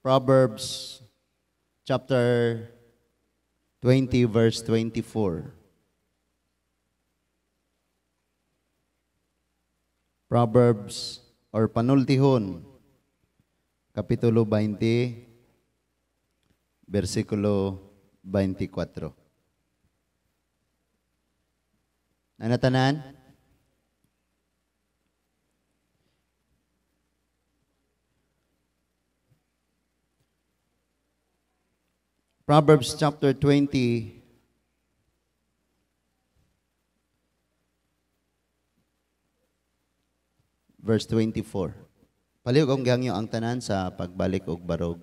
Proverbs chapter 20 verse 24. Proverbs or Panultihon, Kapitulo 20, versikulo 24. Nanatanan? Proverbs chapter 20, verse 24. Palihog ang gihangyo ang tanan sa pagbalik og barog.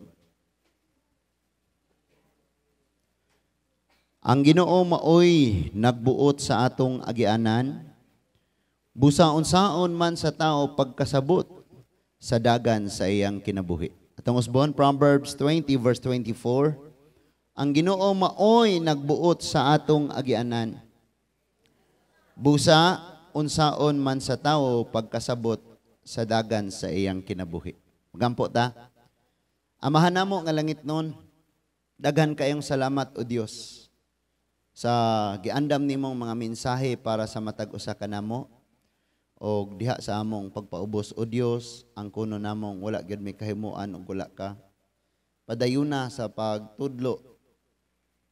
Ang Ginoo maoy nagbuot sa atong agianan, busaon-saon man sa tao pagkasabot sa dagan sa iyang kinabuhi. Atong usbon, Proverbs 20 verse 24, ang Ginoo maoy nagbuot sa atong agianan, busa unsaon man sa tao pagkasabot sa dagan sa iyang kinabuhi. Magampo ta. Amahan namo nga langit nun, daghan kayong salamat o Dios sa giandam nimong mga mensahe para sa matag usa kanamo og diha sa among pagpaubos o Dios, ang kuno namong wala gyud may kahimuan og wala ka. Padayuna sa pagtudlo,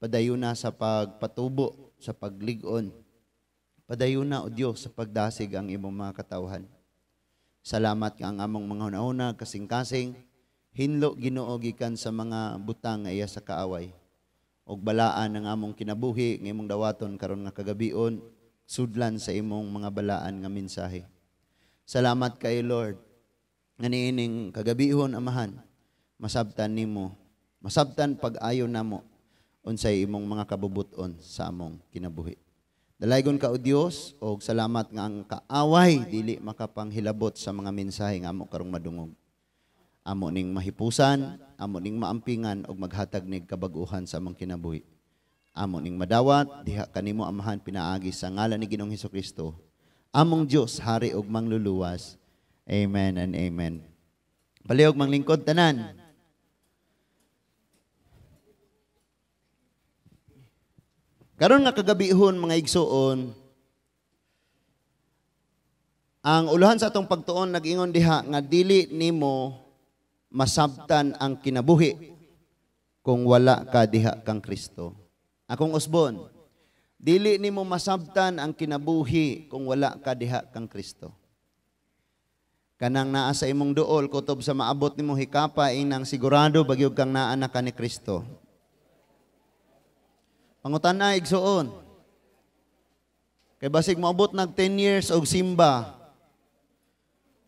padayuna sa pagpatubo, sa paglig-on. Padayuna o Dios sa pagdasig ang imong mga katawhan. Salamat nga ang among mga hunahuna, kasing-kasing, hinlo Ginoo gikan sa mga butang nga iya sa kaaway. Og balaan ang among kinabuhi nga imong dawaton karon nga kagabion, sudlan sa imong mga balaan nga mensahe. Salamat kay Lord nga niining kagabihon, Amahan, masabtan nimo, masabtan pag-ayo namo unsay imong mga kabubuton sa among kinabuhi. Dalaygon ka o Dios og salamat nga ang kaaway dili makapanghilabot sa mga mensahe nga amo karong madungog. Amo ning mahipusan, amo ning maampingan og maghatag nig kabag-uhan sa among kinabuhi. Amo ning madawat diha kanimo, Amahan, pinaagi sa ngalan ni Ginoong Hesukristo, among Dios, Hari ug Mangluluwas. Amen and amen. Palihog manglingkod tanan. Karon nga kagabihon mga igsuon, ang uluhan sa atong pagtuon nag-ingon diha nga dili nimo masabtan ang kinabuhi kung wala ka diha kang Kristo. Akong usbon, dili nimo masabtan ang kinabuhi kung wala ka diha kang Kristo. Kanang naa sa imong duol kutob sa maabot nimo hikapa inang sigurado bagyog kang naa na ka ni Kristo. Pangutan-a igsuon. Kay basig moabot nag 10 years og simba.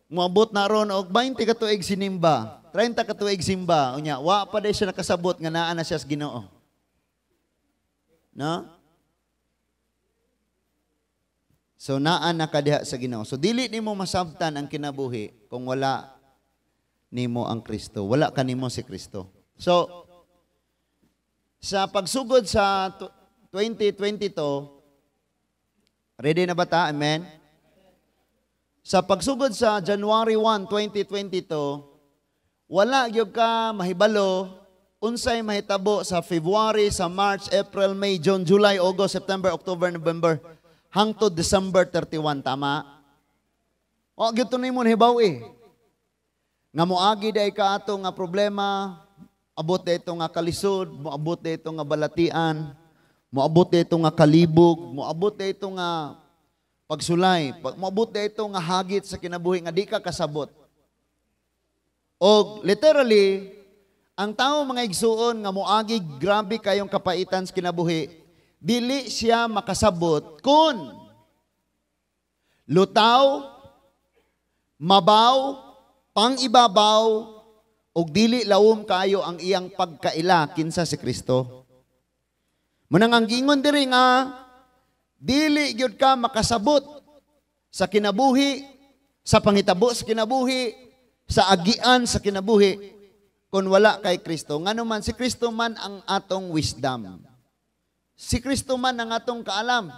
Moabot na ron og 20 ka tuig sinimba, 30 ka tuig simba. Unya, wa pa day siya nakasabot nga naa na siya sa Ginoo. No? So naa na ka diha sa Ginoo. So dili nimo masabtan ang kinabuhi kung wala nimo ang Kristo. Wala ka nimo si Kristo. So sa pagsugod sa 2022, ready na ba ta? Amen? Sa pagsugod sa January 1, 2022, wala gyud ka mahibalo unsay mahitabo sa February, sa March, April, May, June, July, August, September, October, November, hangtod December 31, tama? O, gyud to nimo nahibaw eh. Nga moagi day ka ato nga problema, abot dito nga kalisod, moabot dito nga balatian, moabot dito nga kalibog, moabot dito nga pagsulay, moabot dito nga hagit sa kinabuhi nga di ka kasabot. Og literally, ang tao mga igsuon nga moagi grabe kayong kapaitan sa kinabuhi, dili siya makasabot kun lutaw, mabaw, pangibabaw, og dili lawom kayo ang iyang pagkaila kinsa si Kristo. Munang ang gingon diri nga dili gyud ka makasabot sa kinabuhi, sa panghitabo sa kinabuhi, sa agian sa kinabuhi kung wala kay Kristo. Ngano man si Kristo man ang atong wisdom. Si Kristo man ang atong kaalam.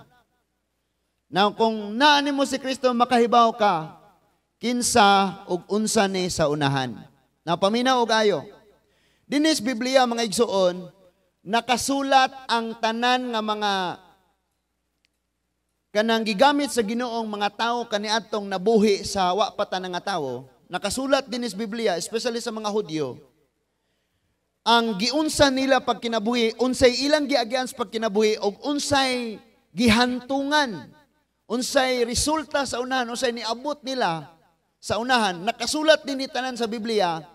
Now kung naani mo si Kristo makahibaw ka kinsa ug unsa ni sa unahan. Now paminaw og ayo. Dinis Biblia, mga igsuon, nakasulat ang tanan nga mga kanang gigamit sa Ginoong mga tao kaniadtong nabuhi sa wa pa tanan nga tawo. Nakasulat dinis Biblia, especially sa mga Hudyo. Ang giunsa nila pagkinabuhi, unsay ilang giagian sa pagkinabuhi og unsay gihantungan, unsay resulta sa unahan, unsay niabot nila sa unahan, nakasulat din ni tanan sa Biblia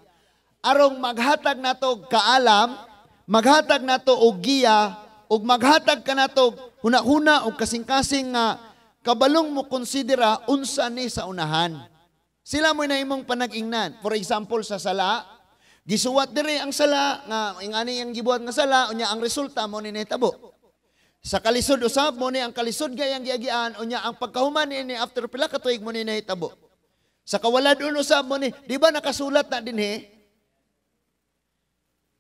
arong maghatag nato kaalam, maghatag nato og giya, ug maghatag kanato huna-huna og kasing-kasing nga kabalong mo konsidera unsa ni sa unahan. Sila mo na imong panag-ingnan. For example, sa sala, gisuwat diri ang sala nga ingani ang gibuhat nga sala, unya ang resulta mo ni nahitabo. Sa kalisod usab mo ni ang kalisod gayang giagian, unya ang pagkahuman niini after pila ka tuig mo ni nahitabo. Sa kawaladon usab mo ni, di ba nakasulat na dinhi?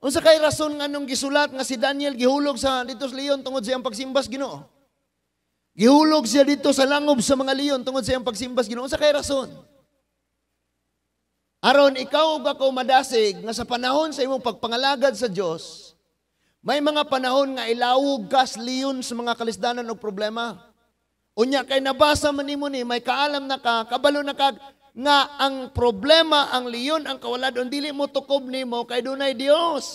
Unsa kay rason nga nung gisulat nga si Daniel gihulog sa dito sa leon tungod sa iyang pagsimbas Ginoo? Gihulog siya dito sa langob sa mga leon tungod sa iyang pagsimbas Ginoo. Unsa kay rason? Aron ikaw ug ako madasig nga sa panahon sa imong pagpangalagad sa Dios, may mga panahon nga ilawog kas leon sa mga kalisdanan og problema. Unya kay nabasa man nimo ni, may kaalam na ka, kabalo na ka nga ang problema, ang leon, ang kawaladon, dili mo tukob nimo kay dunay Dios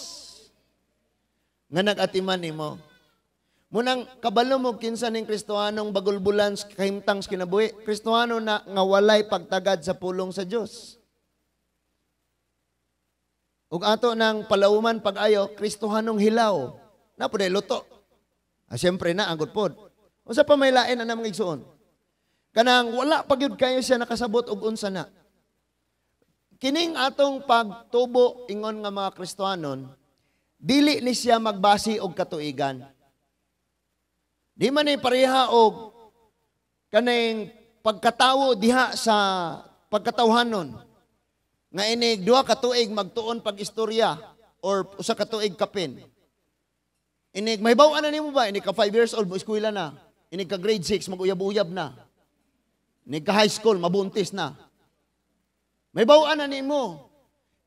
nga nag-atiman nimo. Munang kabalo mo kinsa ning Kristohanong bagulbulan sa kahimtang sa kinabuhi, Kristohano na nga walay pagtagad sa pulong sa Dios. Ug ato nang palawman pag-ayo, Kristohanong hilaw. Na po luto. Ah, siyempre na, anggot pod. Unsa pa may lain na mga igsuon? Kanang wala pa gyud kayo siya nakasabot og unsa na. Kining atong pagtubo ingon nga mga Kristohanon, dili ni siya magbasi og katuigan. Di man ni pareha og kaning pagkatawo diha sa pagkatawhanon. Nga inig 2 ka tuig magtuon pag istorya or 1 ka tuig kapin. Inig mahibaw na nimo ba inig ka 5 years old mo eskwela na. Inig ka grade 6 mag-uyab-uyab na. Inig ka high school mabuntis na. Mahibaw na nimo.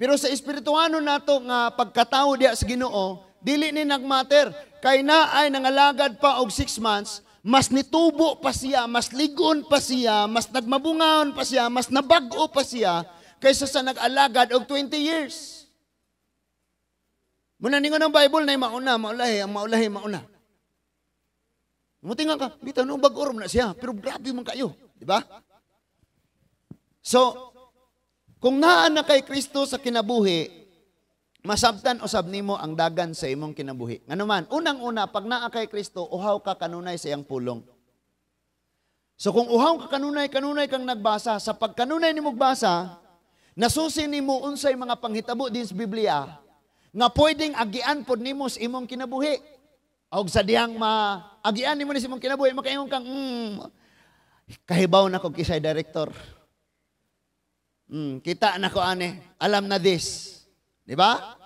Pero sa espirituano nato nga pagkatawo diha sa Ginoo, dili ni nagmatter kay naay nangalagad pa og 6 months, mas nitubo pa siya, mas ligon pa siya, mas nagmabungaon pa siya, mas nabag-o pa siya kaysa sa nag-alagad og 20 years. Muna ningon ang Bible na mauna, maulahi, ang maulahi, mauna. Mutinga ka, bitaw nung bag-o na siya, pero grabe man kayo, di ba? So, kung naa na kay Kristo sa kinabuhi, masabtan usab nimo ang dagan sa imong kinabuhi. Ngano man, unang-una, pag naa kay Kristo, uhaw ka kanunay sa iyang pulong. So kung uhaw ka kanunay, kanunay kang nagbasa, sa pagkanunay nimo basa, nasusi nimo unsay mga panghitabo din sa Biblia nga pwedeng agian pod nimo sa imong kinabuhi. Og sa dihang maagian nimo ni sa imong kinabuhi, makaingon kang, kahibaw na ko kisay director. Kita na ko ane, alam na this. Di ba?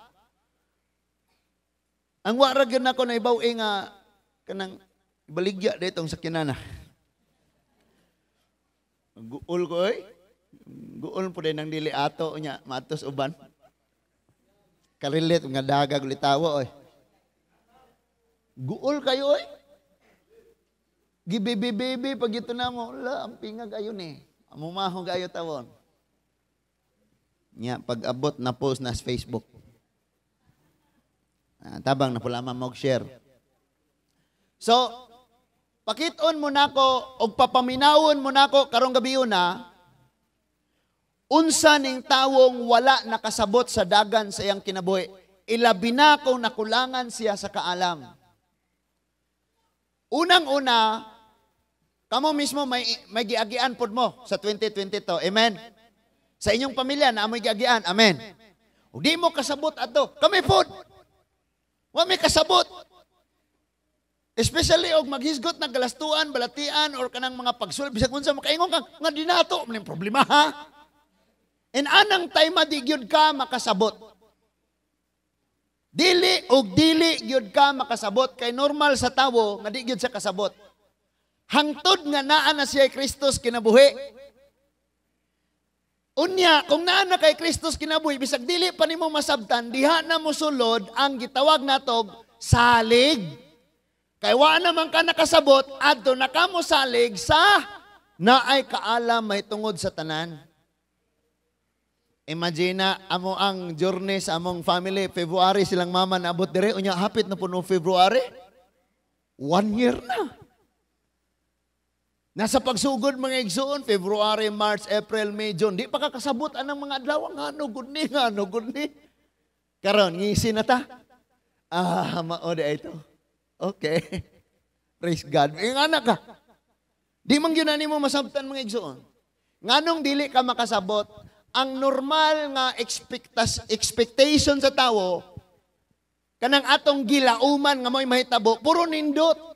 Ang wa ra gyud nako nahibaw eh nga kanang baligya ditong sa kinana. Guol ko oy. Guol po din ang dili ato nya matos uban. Karilit nga dagag litawo oy. Guol kayo oy. Gibibibibi pag ito na mo, la, ang pingag ayon eh. Amumahog ayo tawon. Nya pag abot na post na sa Facebook. Ah, tabang na pula mo share. So, pakit-on mo nako og papaminawon mo nako karong gabi na unsa ning tawong wala nakasabot sa dagan sa iyang kinabuhi. Ilabi na kung nakulangan siya sa kaalam. Unang-una, kamo mismo may giagian pod mo sa 2022. Amen? Sa inyong pamilya na amoy giagian. Amen. Ug di mo kasabot ato. Kami pod. Wa may kasabot. Especially og maghisgot na galastuan, balatian or kanang mga pagsul bisag unsa makaingon ka nga dinato man problema ha. And anang time di gyud ka makasabot. Dili og dili gyud ka makasabot kay normal sa tawo nga di gyud siya kasabot. Hangtod nga naa na siya Kristus kinabuhi. Unya, kung naa na kay Kristo kinabuhi, bisag dili pa nimo masabtan, diha na mosulod ang gitawag natog salig. Kay wa naman ka nakasabot, adto na ka mosalig sa naay kaalam may tungod sa tanan. Imagine na, amo ang journey sa among family, February silang mama naabot dire, unya hapit na puno February. 1 year na. Nasa pagsugod, mga igsoon, February, March, April, May, June, di pa kakasabot anang mga adlaw, ngano gud ni, ngano gud ni. Karon ngisi na ta. Ah, mao di ito. Okay. Praise God. Eh, nga ka. Di man gyud na nimo masabtan, mga igsoon. Nganong dili ka makasabot? Ang normal nga expectation sa tawo, kanang atong gilauman nga mo'y mahitabo, puro nindot.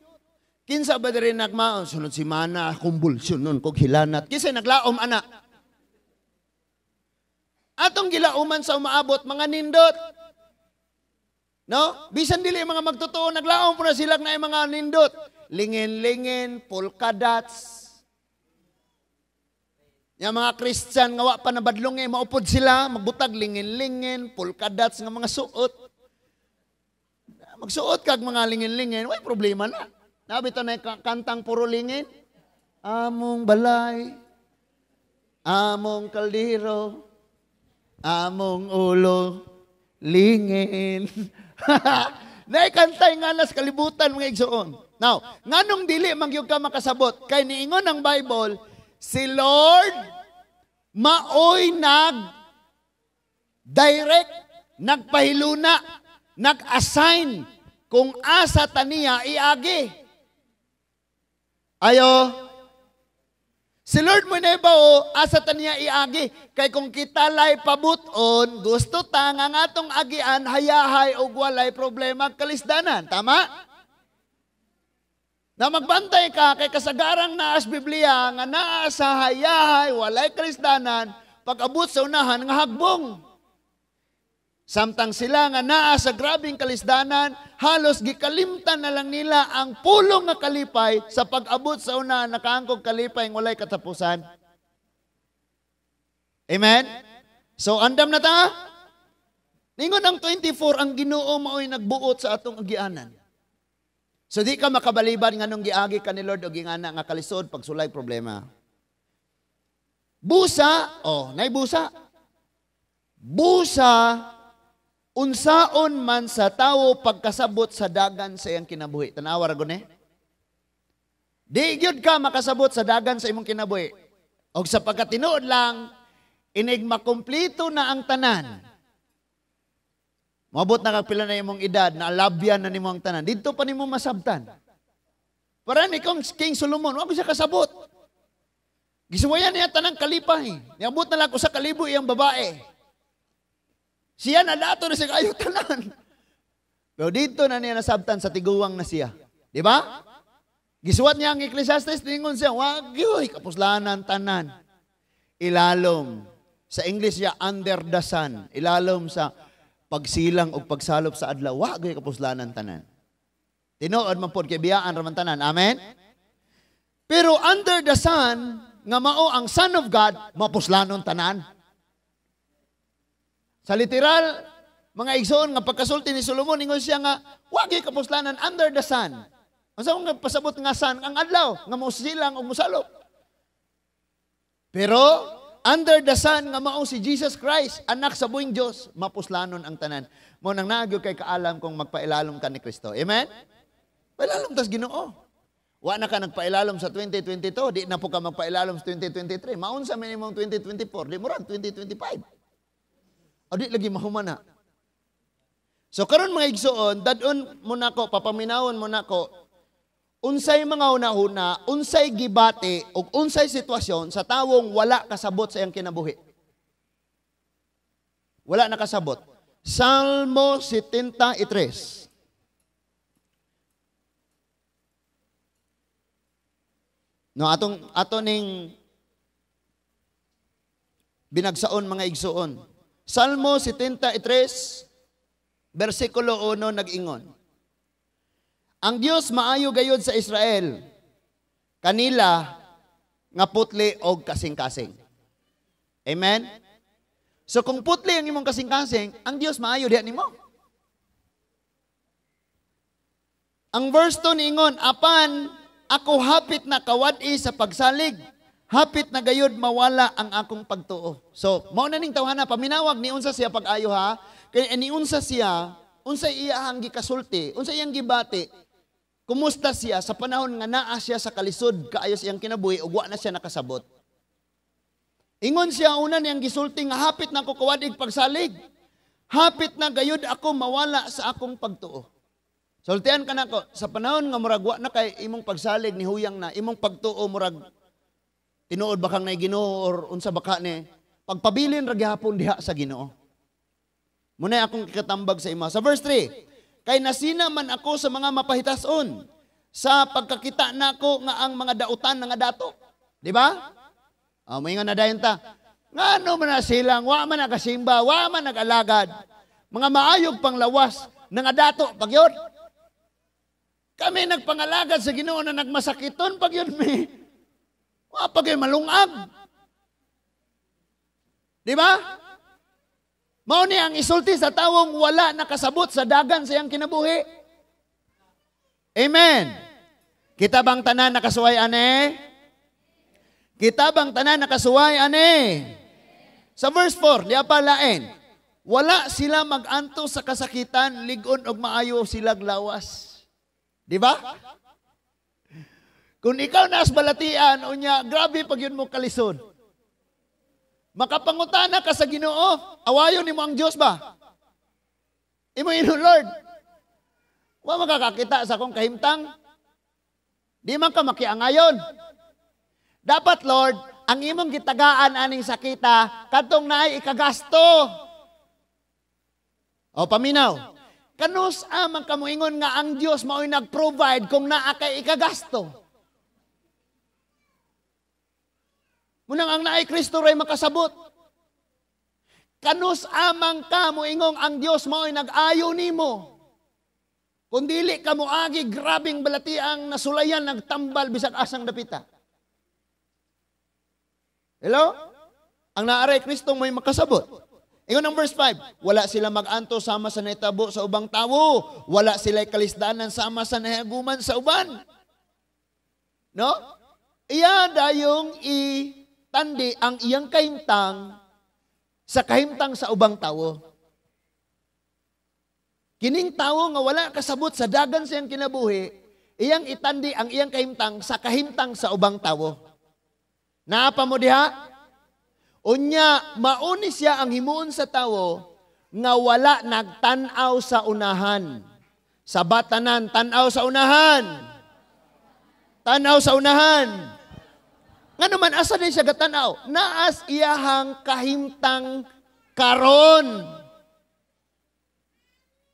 Kinsa ba diri nagmaon sunod semana kumbulsyon nun kog hilanat? Kinsa naglaom ana? Atong gilauman sa umaabot mga nindot. No? Bisan dili mga magtotoo, naglaom po na sila na mga nindot. Lingin-lingin, polka dots. Yang mga Christian nga wa pa nabadlong eh, maupod sila, magbutag lingin-lingin, polka dots nga mga suot. Magsuot kag mga lingin-lingin, way problema na. Nabito na kantang puro lingin. Among balay, among kaldero, among ulo, lingin. Naikantay nga nas kalibutan, mga igsoon. Now, nganong dili man gyud ka makasabot? Kay niingon ang Bible, si Lord maoy nag direct, nagpahiluna, nag-assign kung asa taniya iagi. Ayo. Si Lord mo na ibaw, asa taniya iagi. Kay kung kita lay pabuton, gusto ta nga ang atong agian, hayahay og walay problema kalisdanan. Tama? Na magbantay ka kay kasagarang naas Biblia nga naa sa hayahay, walay kalisdanan, pag abot sa unahan nga hagbong. Samtang sila nga naa sa grabing kalisdanan, halos gikalimtan na lang nila ang pulong nga kalipay sa pag-abot sa unahan nakaangkog kalipay ng walay katapusan. Amen? So andam na ta? Ningon ang 24, ang Ginoo mao'y nagbuot sa atong agianan. So di ka makabaliban nganong giagi ka ni Lord og ingana nga kalisod pagsulay problema. Busa, oh, nay busa. Busa, unsaon man sa tawo pagkasabot sa dagan sa iyang kinabuhi. Tanawa ra gud ni. Di gyud ka makasabot sa dagan sa imong kinabuhi. Og sa pagkatinuod lang, inig makumplito na ang tanan. Moabot na kag pila na imong edad, na alabyan na nimo ang tanan. Didto pa nimo masabtan. Para ni kong King Solomon, wa siya kasabot. Gisuwayan niya tanang kalipay. Niabot na lang 1,000 iyang babae. Siya na dato na siya kayo tanan. Pero dito na niya nasabtan sa tiguwang na siya. Di ba? Gisuwat niya ang Ecclesiastes, tingon siya, wag yoy, kapuslanan tanan. Ilalom. Sa English siya, under the sun. Ilalom sa pagsilang o pagsalop sa adlaw, wag yoy kapuslanan tanan. Tinuod man pod kay biyaan raman tanan. Amen? Pero under the sun, nga mao ang Son of God, mapuslanon tanan. Sa literal, mga igsoon nga pagkasulti ni Solomon, ingon siya nga, wag kapuslanan under the sun. Ang sa nga pasabot nga sun, ang adlaw, nga mosilang o musalop. Pero, under the sun nga mao si Jesus Christ, anak sa buhing Dios, mapuslanon ang tanan. Mo nang naagyo kay kaalam kung magpailalom ka ni Kristo. Amen? Pailalom tas Ginoo. Wa na ka nagpailalom sa 2022, di na po ka magpailalom sa 2023. Maunsa minimum 2024, di murag 2025. O di lagi mahumana. So karon, mga igsoon, dadon mo nako, papaminawon mo nako, unsay mga una-una, unsay gibati ug unsay sitwasyon sa tawong wala kasabot sa iyang kinabuhi. Wala nakasabot. Salmo 73. No, atong ato ning binagsaon, mga igsoon. Salmo 73 versikulo 1 nag-ingon. Ang Dios maayo gayud sa Israel kanila nga putli og kasing-kasing. Amen? So kung putli ang imong kasing-kasing, ang Dios maayo diha nimo. Ang verse 2 niingon, apan ako hapit na kawad-i sa pagsalig, hapit na gayud mawala ang akong pagtuo. So, mao na ning tawhana, paminawag ni unsa siya pag-ayo ha, kay ni unsa siya, unsa iyahang gikasulti, unsa iyang gibati, kumusta siya sa panahon nga naa siya sa kalisod kaayo sa iyang kinabuhi ug wa na siya nakasabot. Ingon siya una niyang gisulti nga hapit na ako kawad-ig pagsalig. Hapit na gayud ako mawala sa akong pagtuo. Sultian ka nako sa panahon nga murag wa na kay imong pagsalig ni huyang na, imong pagtuo murag tinuod ba kang nay Ginoo or unsa ba ka ni, pagpabilin ra gihapon diha sa Ginoo. Muna akong kikatambag sa imo. Sa verse 3, kay nasina man ako sa mga mapahitason sa pagkakita nako nga ang mga dautan nga dato. Di ba? Oh, moingon na dayon ta. Ngano man na silang wa man nagasimba, wa man nag-alagad. Mga maayog panglawas nga dato pagyod. Kami nagpangalagad sa Ginoo na nagmasakiton pag yun mi. Wa pag yun malungag. Di ba? Mao ni ang isulti sa tawong wala nakasabot sa dagan sa iyang kinabuhi. Amen. Kita bang tanan nakasuway ane? Kita bang tanan nakasuway ane? Sa verse 4, diya pa lain. Wala sila maganto sa kasakitan, lig-on og maayo silag lawas. Di ba? Kung ikaw naas balatian, unya, grabe pag yun mo kalisod. Makapangutana ka sa Ginoo, awayon nimo ang Dios ba? Imo ino, Lord. Wa makakakita sa akong kahimtang. Di man ka makiangayon. Dapat, Lord, ang imong gitagaan aning sakita, kadtong naay ikagasto. O paminaw. Kanus amang kamuingon nga ang Dios mao'y nag-provide kung naa kay ikagasto. Munang ang naay Kristo ray makasabot. Kanus amang kamuingong ang Dios mao'y nag-ayo nimo. Kung dili ka moagi, grabing balatiang nasulayan nagtambal bisag asang dapita. Hello? Ang naaray Kristo may makasabot. Ingon ang verse 5, wala sila mag-anto sama sa nahitabo sa ubang tawo, wala sila kalisdanan sama sa nahiaguman sa uban. No? Iya dayong itandi ang iyang kahimtang sa kahimtang sa ubang tawo. Kining tawo nga wala kasabot sa dagan sa iyang kinabuhi, iyang itandi ang iyang kahimtang sa kahimtang sa ubang tawo. Naa pa mo diha? Unya, mauni siya ang himuon sa tawo nga wala nagtan-aw sa unahan. Sa batanan, tan-aw sa unahan. Tan-aw sa unahan. Nga naman, asa din siya gatanaw? Naas iyahang kahimtang karon.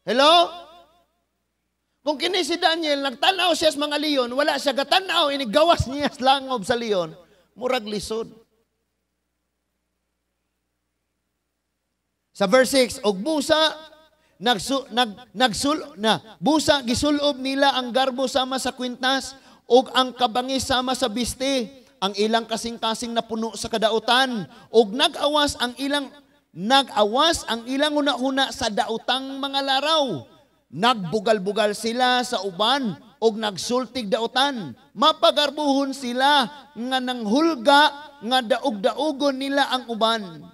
Hello? Kung kini si Daniel, nagtanaw siya sa mga leon, wala siya gatanaw, inigawas niya sa langob sa leon, murag lisod. Sa verse 6, og busa busa gisulob nila ang garbo sama sa kwintas og ang kabangis sama sa biste, ang ilang kasing-kasing napuno sa kadautan og nag-awas ang ilang hunahuna sa daotang mga laraw. Nagbugal-bugal sila sa uban og nagsultig daotan. Mapagarbuhon sila nga nanghulga nga daog-daogon nila ang uban.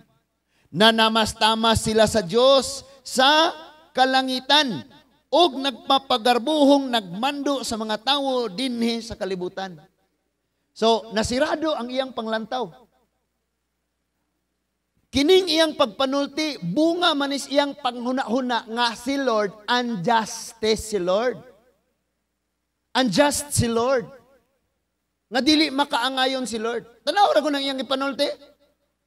Nanamastamas sila sa Dios sa kalangitan og nagpapagarbuhong nagmando sa mga tawo dinhi sa kalibutan. So, nasirado ang iyang panglantaw. Kining iyang pagpanulti, bunga manis iyang panghuna-huna nga si Lord, unjustice si Lord. Unjust si Lord. Nga dili makaangayon si Lord. Tanaw ra ko nang iyang ipanulti.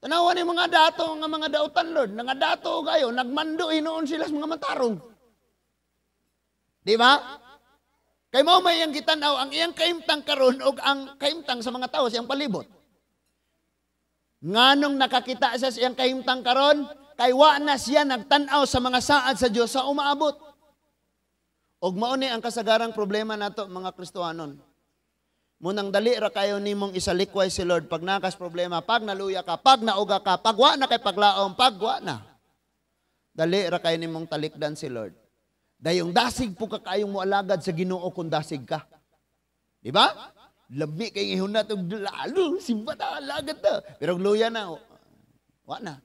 Tanawan ni mga dato nga mga dautan, Lord. Nga dato kayo, nagmando hinuon sila sa mga matarong. Di ba? Kay mao may iyang gitanaw ang iyang kaimtang karon og ang kaimtang sa mga tawo sa iyang palibot. Nganong nakakita siya sa iyang kahimtang karon, kay wa na siya nagtan-aw sa mga saad sa Dios sa umaabot. Og mao ni ang kasagarang problema nato mga Kristohanon. Munang dali ra kayo nimong isalikway si Lord pag nakas problema, pag naluya ka, pag nauga ka, pag wa na kay paglaom, pag wa na. Dali ra kayo nimong talikdan si Lord. Dayong dasig po ka kayong moalagad sa Ginoo kung dasig ka. Di ba? Lami kay ihunat og lalo simba ta, alagad ta. Pero luya na, wa na.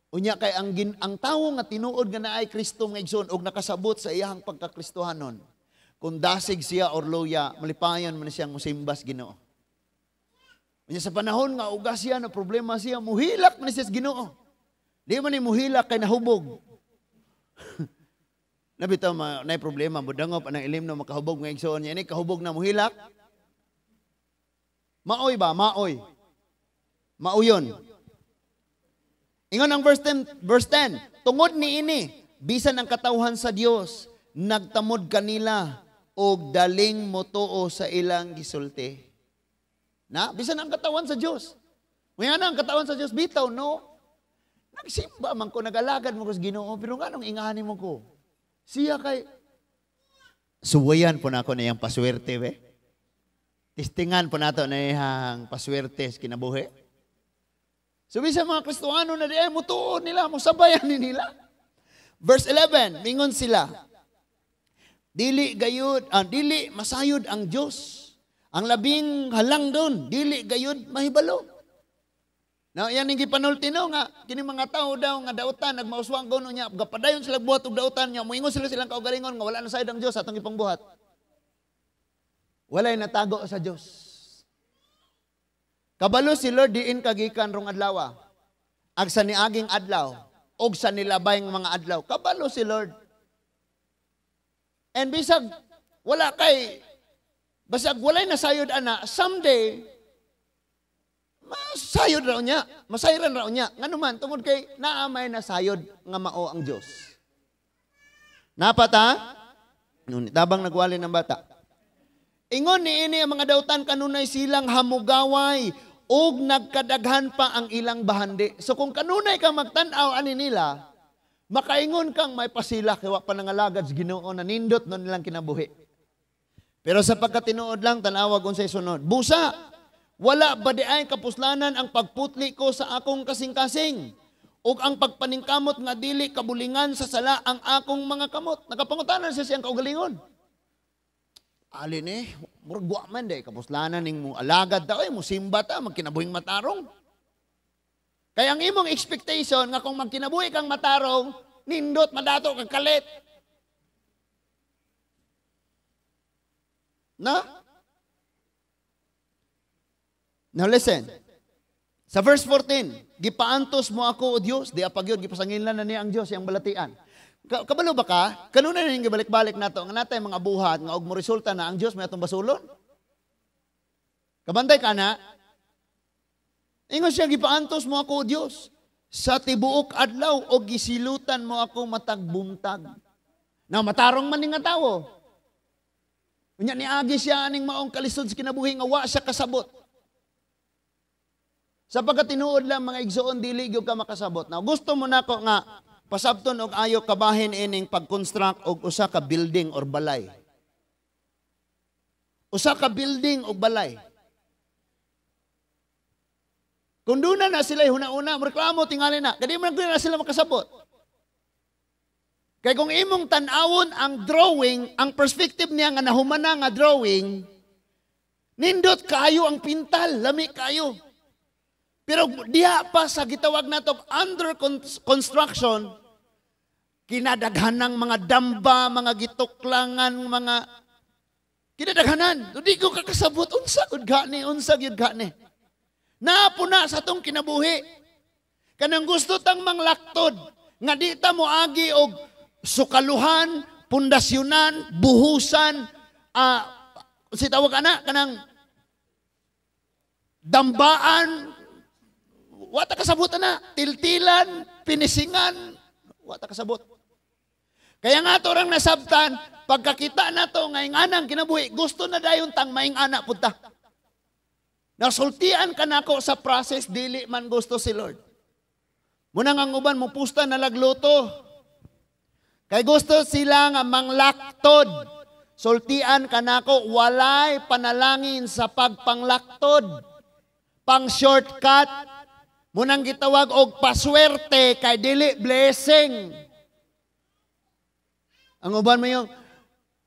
Unya kay ang tawo nga tinuod nga naay Kristo nga igsoon og nakasabot sa iyang pagkakristohanon. Kung dasig siya or luya, malipayon man siyang musimbas Ginoo. Unya sa panahon nga uga siya na problema siya, muhilak man siya sa Ginoo. Di man ni muhilak kay nahubog. Nabitaw ma nay problema, budangop anang ilim no makahubog nga igsoon niya ini kahubog na muhilak. Maoy ba? Maoy. Mauyon. Ingon ang verse 10, verse 10, tungod ni ini, bisan ang katawhan sa Dios, nagtamod kanila og daling motuo sa ilang gisulti. Na, bisan ang katawan sa Dios. Ngunya na ang katawan sa Dios bitaw no. Nagsimba man ko, nagalagad mo ko sa Ginoo, pero nganong ingani mo ko? Siya kay suwayan po nako na iyang paswerte be. Testingan po nato na iyang paswerte sa kinabuhi. So bisan mga Kristohano na di ay mutuo nila, musabayan ni nila. Verse 11, mingon sila, dili gayud, dili masayod ang Dios. Ang labing halang doon, dili gayud mahibalo. Now, yan ang gipanulti no nga kini mga tao daw nga dautan nagmauswang kuno niya, gapadayon sila buhat og dautan niya, moingon sila silang kaugalingon nga wala na sayod ang Dios atong ipangbuhat. Walay natago sa Dios. Kabalo si Lord diin kagikan rong adlaw. Ag sa niaging adlaw og sa nilabay nga mga adlaw, kabalo si Lord. And bisag wala kay basag walay nasayod ana, someday masayod raw niya, masayran raw niya. Ngano man tungod kay naa may nasayod nga mao ang Dios. Napata? Ngunit tabang nagwali ng bata. Ingon ni ini ang mga dautan kanunay silang hamugaway ug nagkadaghan pa ang ilang bahandi. So kung kanunay kang magtan-aw ani nila, makaingon kang may pasila kay wa pa nangalagad sa Ginoo na nindot nun nilang kinabuhi. Pero sa pagkatinuod lang, tan-awag unsay sunod. Busa, wala ba di ay kapuslanan ang pagputli ko sa akong kasing-kasing? Ug ang pagpaningkamot nga dili kabulingan sa sala ang akong mga kamot. Nakapangutanan siya siyang kaugalingon. Alin murag wa man day kapuslanan ning mo alagad ta oy, mo simba ta, magkinabuhing matarong. Kaya ang imong expectation nga kung magkinabuhi kang matarong, nindot madato kang kalit. Na? Now listen. Sa verse 14, gipaantos mo ako o Dios, di apagyod gipasanginlan na niya ang Dios iyang balatian. Kabalo ba ka? Kanunay na yung gibalik-balik nato nga natay mga buhat nga og mo resulta na ang Dios may atong basulon. Kabantay ka na? Ingon siya, gipaantos mo ako o Dios sa tibuok adlaw og gisilutan mo ako matag buntag. Now matarong man ni nga tawo. Unya niagi siya aning maong kalisod sa kinabuhi nga wa siya kasabot. Sa pagkatinuod lang mga igsoon, dili gyud ka makasabot. Now gusto mo nako nga pasabton og ayo kabahin ining pag-construct og usa ka building or balay. Usa ka building og balay. Kung doon na sila huna-una, reklamo tingali na, kadi man na sila makasabot. Kay kung imong tan-awon ang drawing, ang perspective niya nga nahumana nga drawing, nindot kayo ang pintal, lami kayo. Pero diha pa sa gitawag nato under construction, kinadaghan ng mga damba, mga gituklangan, mga kinadaghanan. Di ko kakasabot, unsa gud gani, unsa gyud gani. Naapuna sa atong kinabuhi. Kanang gusto tang manglaktod, nga di ta moagi og sukaluhan, pundasyonan, buhusan, si tawag ana kanang dambaan, wata kasabot na, tiltilan, pinisingan, wata kasabot. Kaya nga to orang nasabtan, pagkakita na to ngayong anang kinabuhi, gusto na dayon tang maing ana punta. Nasultian ka nako sa process, dili man gusto si Lord. Muna nga ang uban, mupusta na lagluto. Kay gusto sila nga manglaktod. Sultian kanako, walay panalangin sa pagpanglaktod, pang shortcut. Munang gitawag og paswerte kay dili blessing. Ang uban mo yung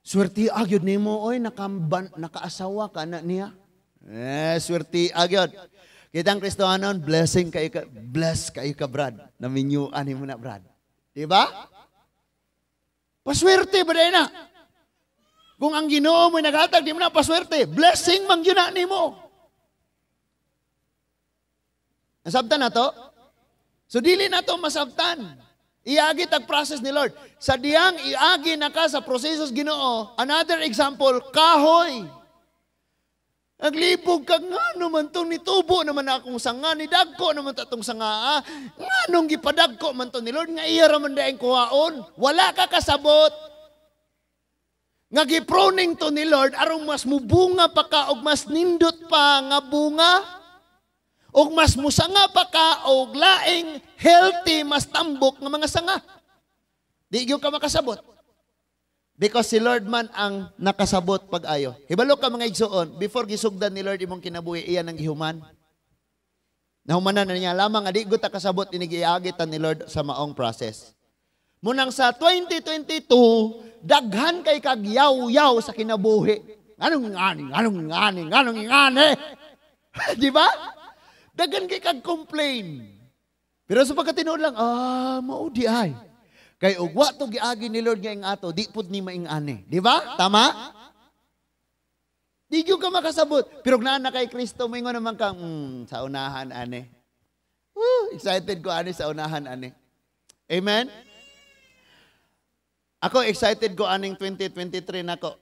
swerte agyod nimo oy, nakaasawa ka na niya. Eh, swerte agyod. Kitang Kristohanon, blessing kayo ka, bless kayo ka, Brad. Naminyuan nimo na, Brad. Diba? Paswerte ba na? Kung ang Ginoo mo naghatag, di mo na paswerte. Blessing man gyud na nimo. Nasabtan na to? So dili na to masabtan. Iagi tag process ni Lord. Sa diyang iagi na ka sa proseso sa Ginoo, another example, kahoy. Naglibog ka, nga naman itong nitubo naman akong sanga, nidagko naman tatong sanga, ah. Nga nung gipadagko man to ni Lord, nga iya raman daing kuhaon. Wala ka kasabot. Nga giproning to ni Lord, arong mas mubunga pa ka, og mas nindot pa nga bunga, og mas musanga pa ka, og laing healthy, mas tambok nga mga sanga. Di gyud ka makasabot. Because si Lord man ang nakasabot pag-ayo. Hibalo ka, mga igsuon, before gisugdan ni Lord imong kinabuhi, iyan ang gihuman. Nahumanan na niya lamang, nga di gud ta kasabot, inigiagi ta ni Lord sa maong process. Munang sa 2022, daghan kay kag yaw-yaw sa kinabuhi. Anong ngani, anong ngani, anong ngani? Di ba? Daghan kay kag complain. Pero sa pagkatinuod lang, mao di ay. Kay og wa to giagi ni Lord nga ing ato, di pud ni maing-ani. Di ba? Tama? Di gyud ka makasabot. Pero naa na kay Kristo, moingon naman kang, sa unahan ane. Woo, excited ko ani sa unahan ane. Amen? Ako excited ko aning 2023 nako.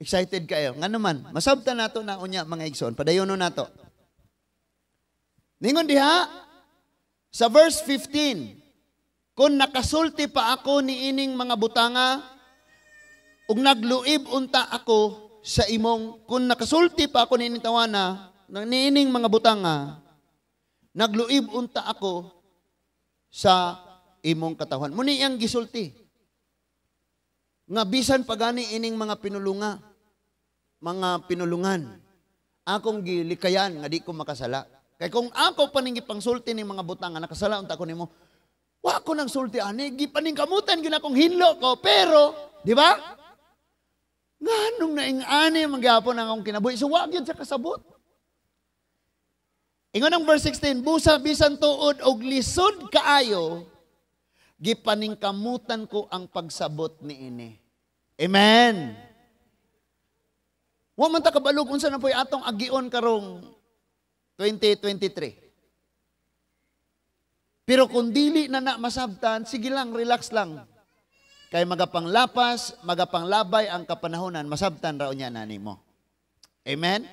Excited kayo. Nga naman, masabtan nato na unya mga igsoon. Padayono nato. Ningon diha, sa verse 15, kung nakasulti pa ako ni ining mga butanga, ug nagluib unta ako sa imong, kung nakasulti pa ako ni ining tawana, ni ining mga butanga, nagluib unta ako sa imong katawhan. Muni iyang gisulti. Nga bisan pagani ining mga pinulunga, mga pinulungan, akong gilikayan nga di ko makasala. Kay kung ako paning gipangsulti ning mga butanga, nakasala unta ko nimo, wa ko nang sulti ani, gipaningkamutan gyud akong hinlo ko, pero, di ba? Nganong naing-ani mangyapon ang akong kinabuhi? So wa gyud sa kasabot. Ingon ang verse 16, busa bisan tuod og lisod kaayo, gipaningkamutan ko ang pagsabot niini. Amen. Wa man ta kabalog unsa na po'y atong agion karong 2023. Pero kung dili na na masabtan, sige lang, relax lang. Kay magapanglapas, magapanglabay ang kapanahonan, masabtan raw niya na nimo. Amen?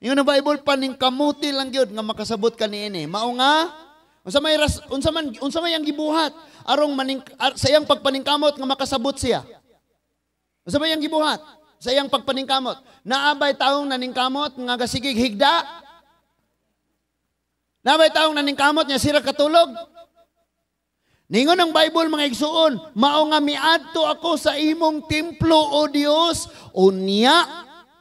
Ingon ang Bible, paningkamuti lang gyud nga makasabot ka niini. Mao nga unsa may ang gibuhat arong sa iyang pagpaningkamot nga makasabot siya. Unsa may ang gibuhat sa iyang pagpaningkamot? Naabay taong naningkamot nga gasigig higda? Naabay taong naningkamot nga sira katulog? Ningon ang Bible mga igsuon, mao nga miadto ako sa imong templo o Dios, unya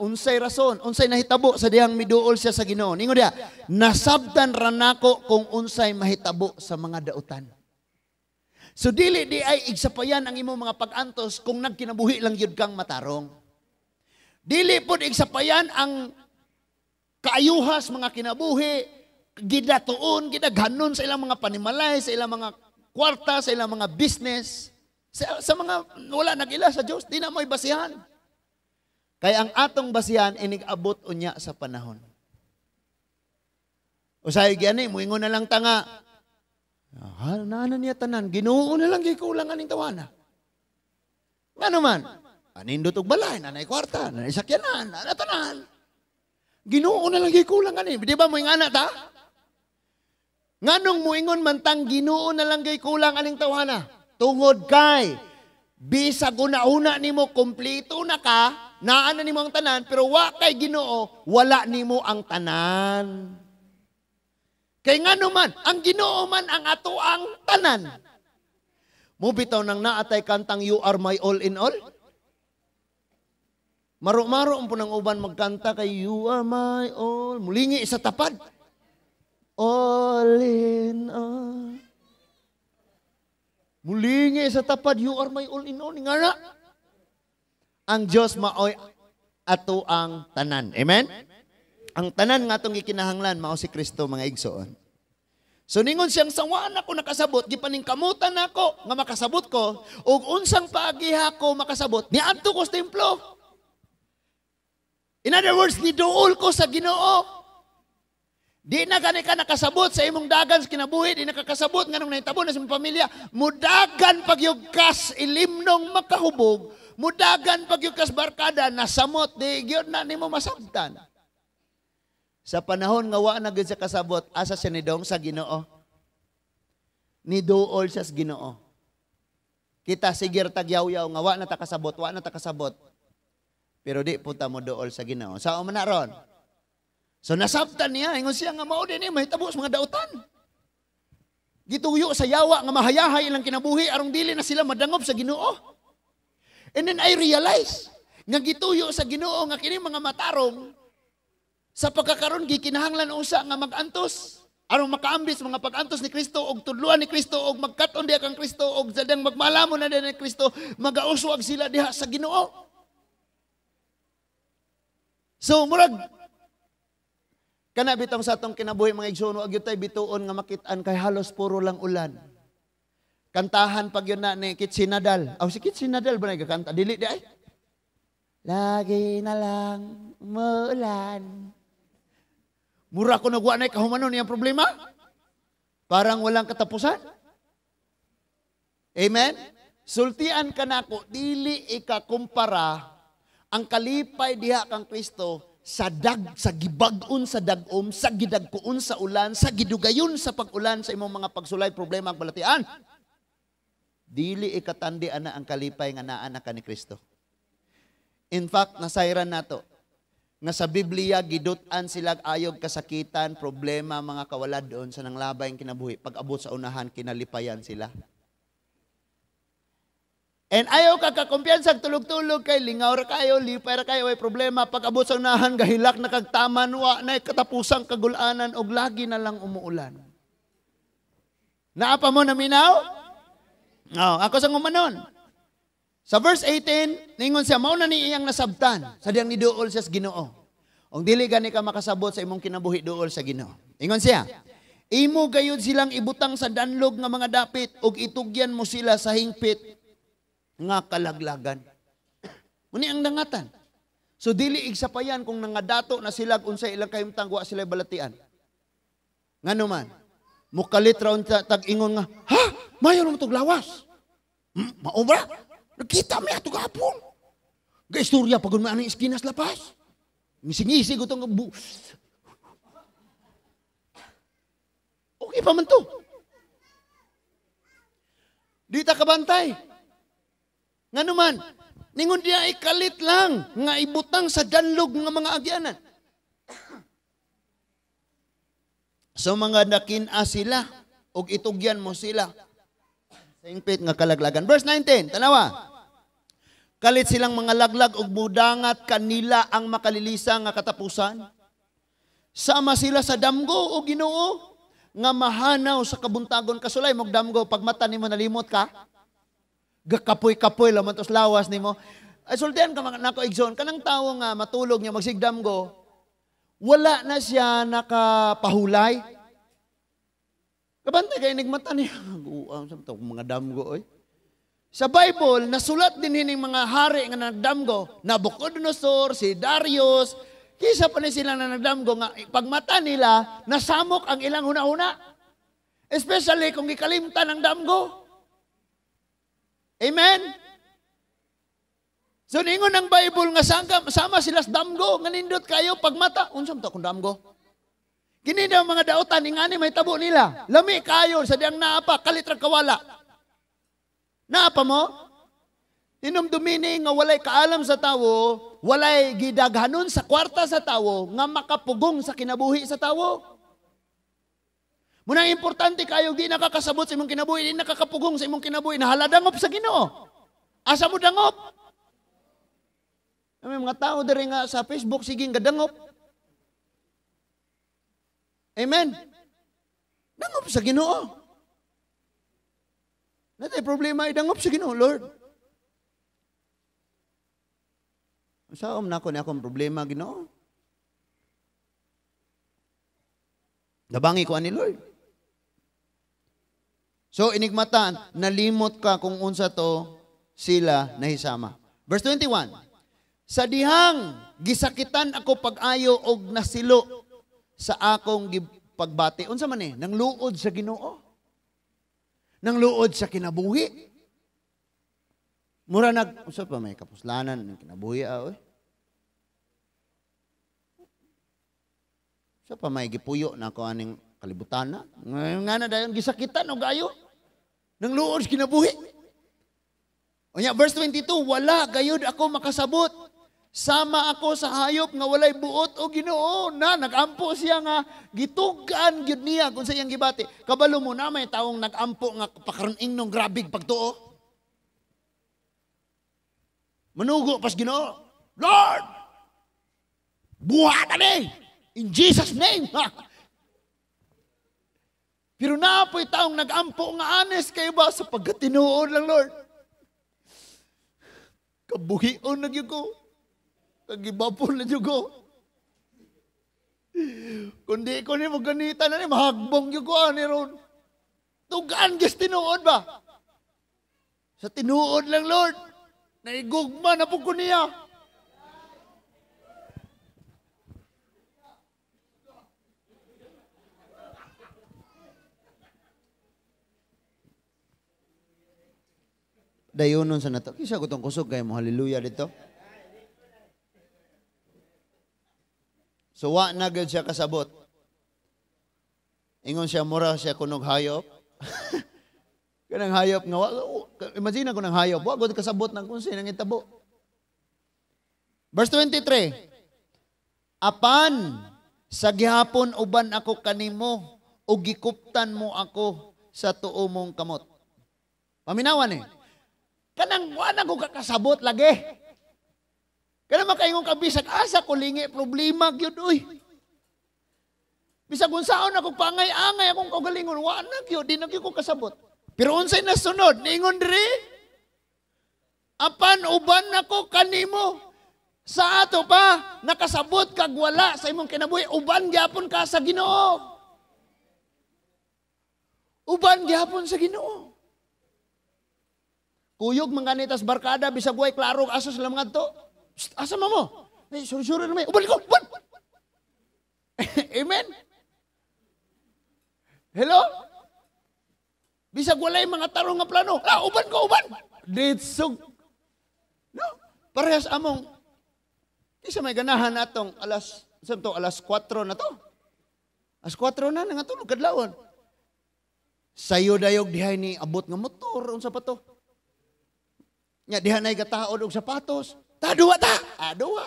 unsay rason, unsay nahitabo sa dihang miduol siya sa Ginoo. Ningon diha, nasabtan ra nako kung unsay mahitabo sa mga dautan. So dili di ay igsapayan ang imong mga pag-antos kung nagkinabuhi lang gyud kang matarong. Dili pod igsapayan ang kaayuhas mga kinabuhi, gidatuon, gidaghanon sa ilang mga panimalay, sa ilang mga kwarta, sa ilang mga business, sa mga wala nag-ila sa Dios, di na mo'y basihan. Kaya ang atong basihan, inig-abot unya sa panahon. Usay gani, muingon na lang tanga. Ah, naana niya tanan, Ginoo na lang gikulang aning tawana. Ngano man, anindot og balay, nanay kwarta, nanay sakyanan, nanay tanan. Ginoo na lang gikulang ani. Di ba moingana ta? Nganong muingon man tang Ginoo na lang gikulang aning tawana? Tungod kay bisag una-una nimo kompleto na ka, naa na nimo ang tanan, pero wa kay Ginoo, wala nimo ang tanan. Kay ngano man, ang Ginoo man ang ato ang tanan. Mo bitaw nang naatay kantang "You Are My All in All"? Maro-maro ang punang uban magkanta kay "You Are My All." Mulingi sa tapad. All in all. Mulingi sa tapad, "You are my all in all." Nga na. Ang Diyos maoy ato ang tanan. Amen? Ang tanan nga atong gikinahanglan mao si Kristo, mga igsoon. So ningon siyang sawaan ako nakasabot, gipaningkamutan nako nga makasabot ko, ug unsang paagiha ko makasabot, niadto ko sa templo. In other words, niduol ko sa Ginoo. Di na gani ka nakasabot sa imong dagan sa kinabuhi, di na ka kasabot nganong nahitabo na sa imong pamilya. Mudagan pagyud kas ilimnong makahubog, mudagan pagyud kas barkada nasamot, di gyud na nimo masabtan. Sa panahon nga wa na gyud sa kasabot, asa siya nidong? Sa Ginoo. Niduol siya sa Ginoo. Kita sige tagyaw-yaw nga wa na ta kasabot, wa na ta kasabot. Pero di punta mo dool sa Ginoo. Sao man na ron? So nasabtan niya, ingon siya nga mao din ni mahitabo sa mga dautan. Gituyo sa yawa nga mahayahay ilang kinabuhi arong dili na sila madangop sa Ginoo. And then I realize nga gituyo sa Ginoo nga kini mga matarong sa pagkakaron gikinahanglan usa nga mag-antos aron makaambis mga pag-antos ni Kristo og tudluan ni Kristo og magkat-on diha kang Kristo og sadang magmalamon na diha ni Kristo, magauswag sila diha sa Ginoo. So murag kana bitong sa atong kinabuhi, mga igsoon, wa gyud tay bituon nga makit-an kay halos puro lang ulan. Kantahan pag yun na ni Kitsi Nadal. Aw, si Kitsi Nadal ba nagkakanta? Dili di ay. "Lagi na lang umuulan." Mura ko nagwa na kahumanon niyang problema. Parang walang katapusan. Amen? Sultian ka nako, dili ikakumpara ang kalipay diha kang Kristo sa dag sa gibag-on sa dagom, sa gidagkuon sa ulan, sa gidugayon sa pag-ulan sa imong mga pagsulay, problema ang balatian. Dili ikatandi ana ang kalipay nga naa na ka ni Kristo. In fact, nasayran nato nga sa Biblia gidut-an sila ayog kasakitan, problema, mga kawalad doon sa nanglabay ang kinabuhi. Pag abot sa unahan, kinalipayan sila. And ayaw ka kakumpiyansa, tulog-tulog kay lingaw ra kayo, lipay ra kayo, ay problema. Pag abot sa unahan, gahilak na kagtaman, wa na katapusang kagulanan, og lagi na lang umuulan. Naa pa mo naminaw? Oh, ako sa ngumanon. Sa verse 18, ningon siya, mao na ni iyang nasabtan, sa diyang niduol siya sa Ginoo. Ung dili gani ka makasabot sa imong kinabuhi, duol sa Ginoo. Ingon siya, imo gayud silang ibutang sa danlog nga mga dapit ug itugyan mo sila sa hingpit nga kalaglagan. Muni ang dangatan. So dili igsapayan kung nangadato na sila unsay ilang kahimtang, wa sila balatian. Ngano man, mukalit ra unta tag-ingon nga, "Ha, mayo naman tog lawas. Mao ba? Nakita mi ato gapon. Ga istorya pag man aning iskinas lapas. Ngising-ngisig utong bu." Okay pa man to. Di ta kabantay. Ngano man, ningon diya ikalit lang nga ibutang sa danlog nga mga agyanan. So mga nakin-a sila og itugyan mo sila sa hingpit nga kalaglagan. Verse 19, tanawa. Kalit silang mga laglag og mudangat kanila ang makalilisa nga katapusan. Sama sila sa damgo o Ginoo nga mahanaw sa kabuntagon. Kasulay mog damgo, pag mata nimo nalimot ka. Gakapoy-kapoy laman tos lawas nimo. Ay, sultian ka mga nako igsoon, kanang tawo nga matulog niya magsigdamgo, wala na siya nakapahulay. Kabantay kay nigmata niya. Guam sa mga damgo oy. Sa Bible, nasulat din hining mga hari nga nagdamgo, Nabucodonosor, si Darius, kisa pa ni sila na nagdamgo nga pagmata nila, nasamok ang ilang huna-huna. Especially kung gikalimtan ang damgo. Amen? So ningon ang Bible nga sama sila sa damgo, nga nindot kayo pagmata. Unsa man to kung damgo? Kini daw mga dautan, ingani may tabo nila. Lami kayo sa diyang naapa, kalit ra kawala. Naapa mo? Hinumdumini nga walay kaalam sa tawo, walay gidaghanon sa kwarta sa tawo, nga makapugong sa kinabuhi sa tawo. Muna importante kayo, di nakakasabot sa imong kinabuhi, di nakakapugong sa imong kinabuhi, nahaladangop sa Ginoo. Asa mo dangop? May mga tao diri nga sa Facebook, sige gadangop. Amen? Dangop sa Ginoo. Natay problema, idangop sa Ginoo, Lord. Saan na ako ni akong problema, Ginoo? Nabangi ko ani Lord. So, inigmatan, nalimot ka kung unsa to sila nahisama. Verse 21, sa dihang gisakitan ako pag-ayo og nasilo sa akong pagbati. Unsa man eh? Nang luod sa Ginoo. Nang luod sa kinabuhi. Mura nag, unsa pa may kapuslanan ng kinabuhi ah, oy. Sa pa may gipuyo na ako aning kalibutan na. Nga na dayon gisakitan og ayo. Nang luod sa kinabuhi. Unya, verse 22, wala gayud ako makasabot. Sama ako sa hayop nga walay buot o Ginoo. Na nagampo siya nga gitugan gyud niya kung sa iyang gibati. Kabalo mo na may taong nagampo nga pakaron ingnong grabig pagtuo. Manugo pas Ginoo. Lord! Buhat ani! In Jesus name! Pero naapoy taong nagampo nga honest kayo ba sa pagkatinuod lang, Lord? Kabuhion na gyud ko. Kagibapon na gyud ko. Kundi ko ni maganita na ni, mahagbong gyud ko ani ron. Tugaan gyud tinuod ba? Sa tinuod lang, Lord. Naigugma na po ko niya. Dayonon sa nato. Kisa ko tong kusog kayo mo, hallelujah dito. So wa na gyud siya kasabot. Ingon siya, mura siya kunog hayop. Kanang hayop nga, imagine ko ng hayop, wa gud kasabot ng kung sinang itabo. Verse 23, apan sa gihapon uban ako kanimo ug gikuptan mo ako sa tuo mong kamot. Paminawan eh. Kanang wa na ko kakasabot lagi. Kanang makaingon ka bisag asa ko lingi problema gyud oy. Bisag unsaon ako pangay-angay akong kaugalingon wa na gyud, di na gyud ko kasabot. Pero unsay nasunod niingon diri? Apan uban nako kanimo. Sa ato pa nakasabot kag wala sa imong kinabuhi, uban gyapon ka sa Ginoo. Uban gyapon sa Ginoo. Kuyog man ganitas barkada bisag way klaro asa sila mga to. Asa mo? Ay, suri-suri na may. Uban ko, uban. Amen. Hello? Bisag walay mga tarong nga plano. Ah, uban ko, uban. Ditsog. No? Parehas among isa may ganahan natong alas 4 na to. Alas 4 na nangatulog kadlawon. Sayo dayog dihay ni abot nga motor unsa pa to. Nya diha nay gataod og sapatos. Ta duwa ta. Ah, duwa.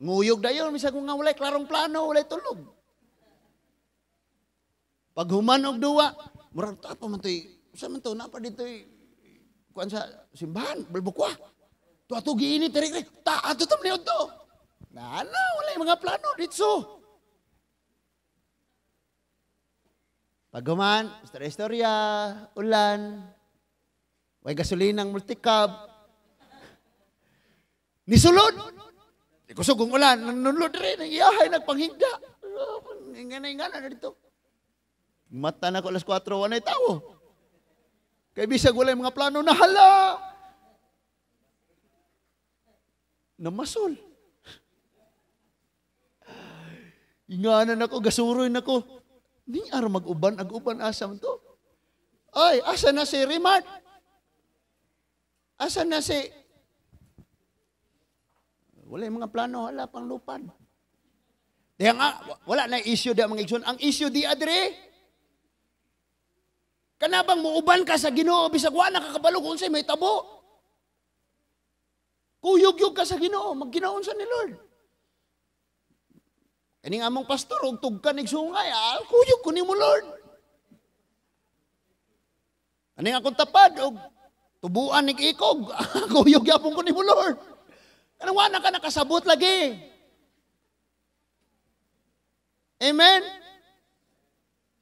Nguyog dayon bisag nga walay klarong plano, walay tulog. Paghuman og duwa, murag ta pa man toy, usa man to napa ditoy kuan sa simbahan, Balbukwa. To ato giinit diri ta ato tam niod to. Na na walay mga plano ditso. Paghuman, istorya, ulan. Way gasolinang multicab. Nisulod. Kusog kong ulan, nanunlod rin, ang iyahay, nagpanghigda. Ingana-ingana na dito. Mata na ko alas 4, wanay tao. Kay bisag walay mga plano na hala. Namasol. Inganan ako, gasuroy na ko. Di araw mag-uban, ag-uban asam to. Ay, asa na si Remart? Asa na si... Wala yung mga plano, wala pang lupad. Diya nga, wala na issue diya mga igsoon. Ang issue di adre. Kanabang muuban ka sa Ginoo bisag wa nakakabalo kung unsay may tabo. Kuyog-yog ka sa Ginoo, magginaon sa ni Lord. Kaning among pastor og tugkan igsungay, kuyog ko nimo Lord. Kaning akong tapad og tubuan nig ikog. Kuyog gyapon ko nimo, Lord. Kanang wa na ka nakasabot lagi. Amen?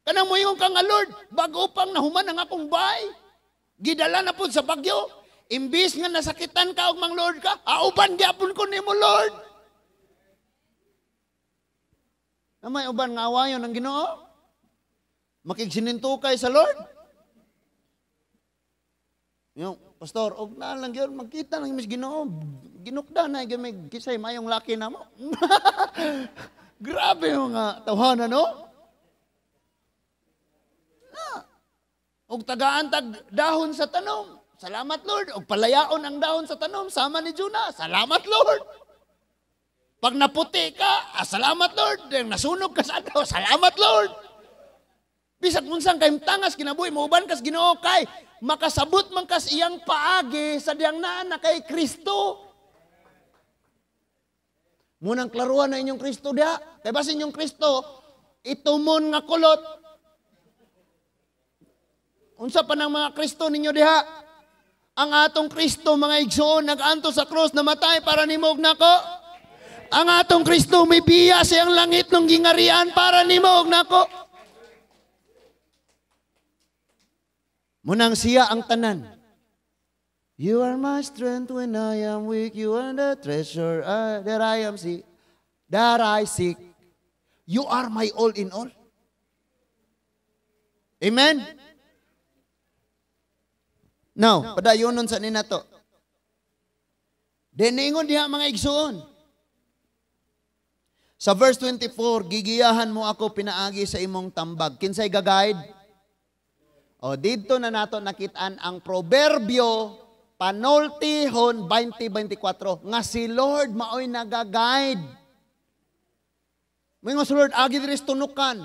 Kanang moingon ka nga, "Lord, bago pang nahuman ang akong bahay. Gidala na pud sa bagyo." Imbis nga nasakitan ka og mang Lord ka, "Auban gyapon ko nimo, Lord." Na may uban nga awayon ang Ginoo. Makigsinintukay sa Lord. Yung, "Pastor, og na lang yun, magkita lang mis Ginoo. Ginukda na, may kisay mayong laki na mo." Grabe yung mga tawhana, no? Na. Og tagaan tag dahon sa tanom. "Salamat, Lord." Og palayaon ang dahon sa tanom, sama ni Jonah. "Salamat, Lord." Pag naputi ka, "Ah, salamat, Lord." Dahil nasunog ka sa adlaw, "Salamat, Lord." Bisag unsang kayong tangas kinabuhi, mauban kas Ginoo kay makasabot man kas iyang paagi sa diyang naa na kay Kristo. Munang klaruan na inyong Kristo diha. Kay basin inyong Kristo, itumon nga kulot. Unsa pa ng mga Kristo ninyo diha? Ang atong Kristo, mga igsoon, nag-anto sa krus, namatay para nimo ug nako. Ang atong Kristo may biya siyang langit nung gingarian para nimo ug nako. Munang siya ang tanan. You are my strength when I am weak. You are the treasure that I am seek, that I seek. You are my all in all. Amen? Now, padayonon sa ninato. Deningon diha, mga igsoon. Sa verse 24, gigiyahan mo ako pinaagi sa imong tambag. Kinsay ga-guide? O, dito na nato nakitaan ang Proverbio panultihon 20:24 nga si Lord maoy naga-guide. Moingon si Lord, "Agi diri sa tunukan."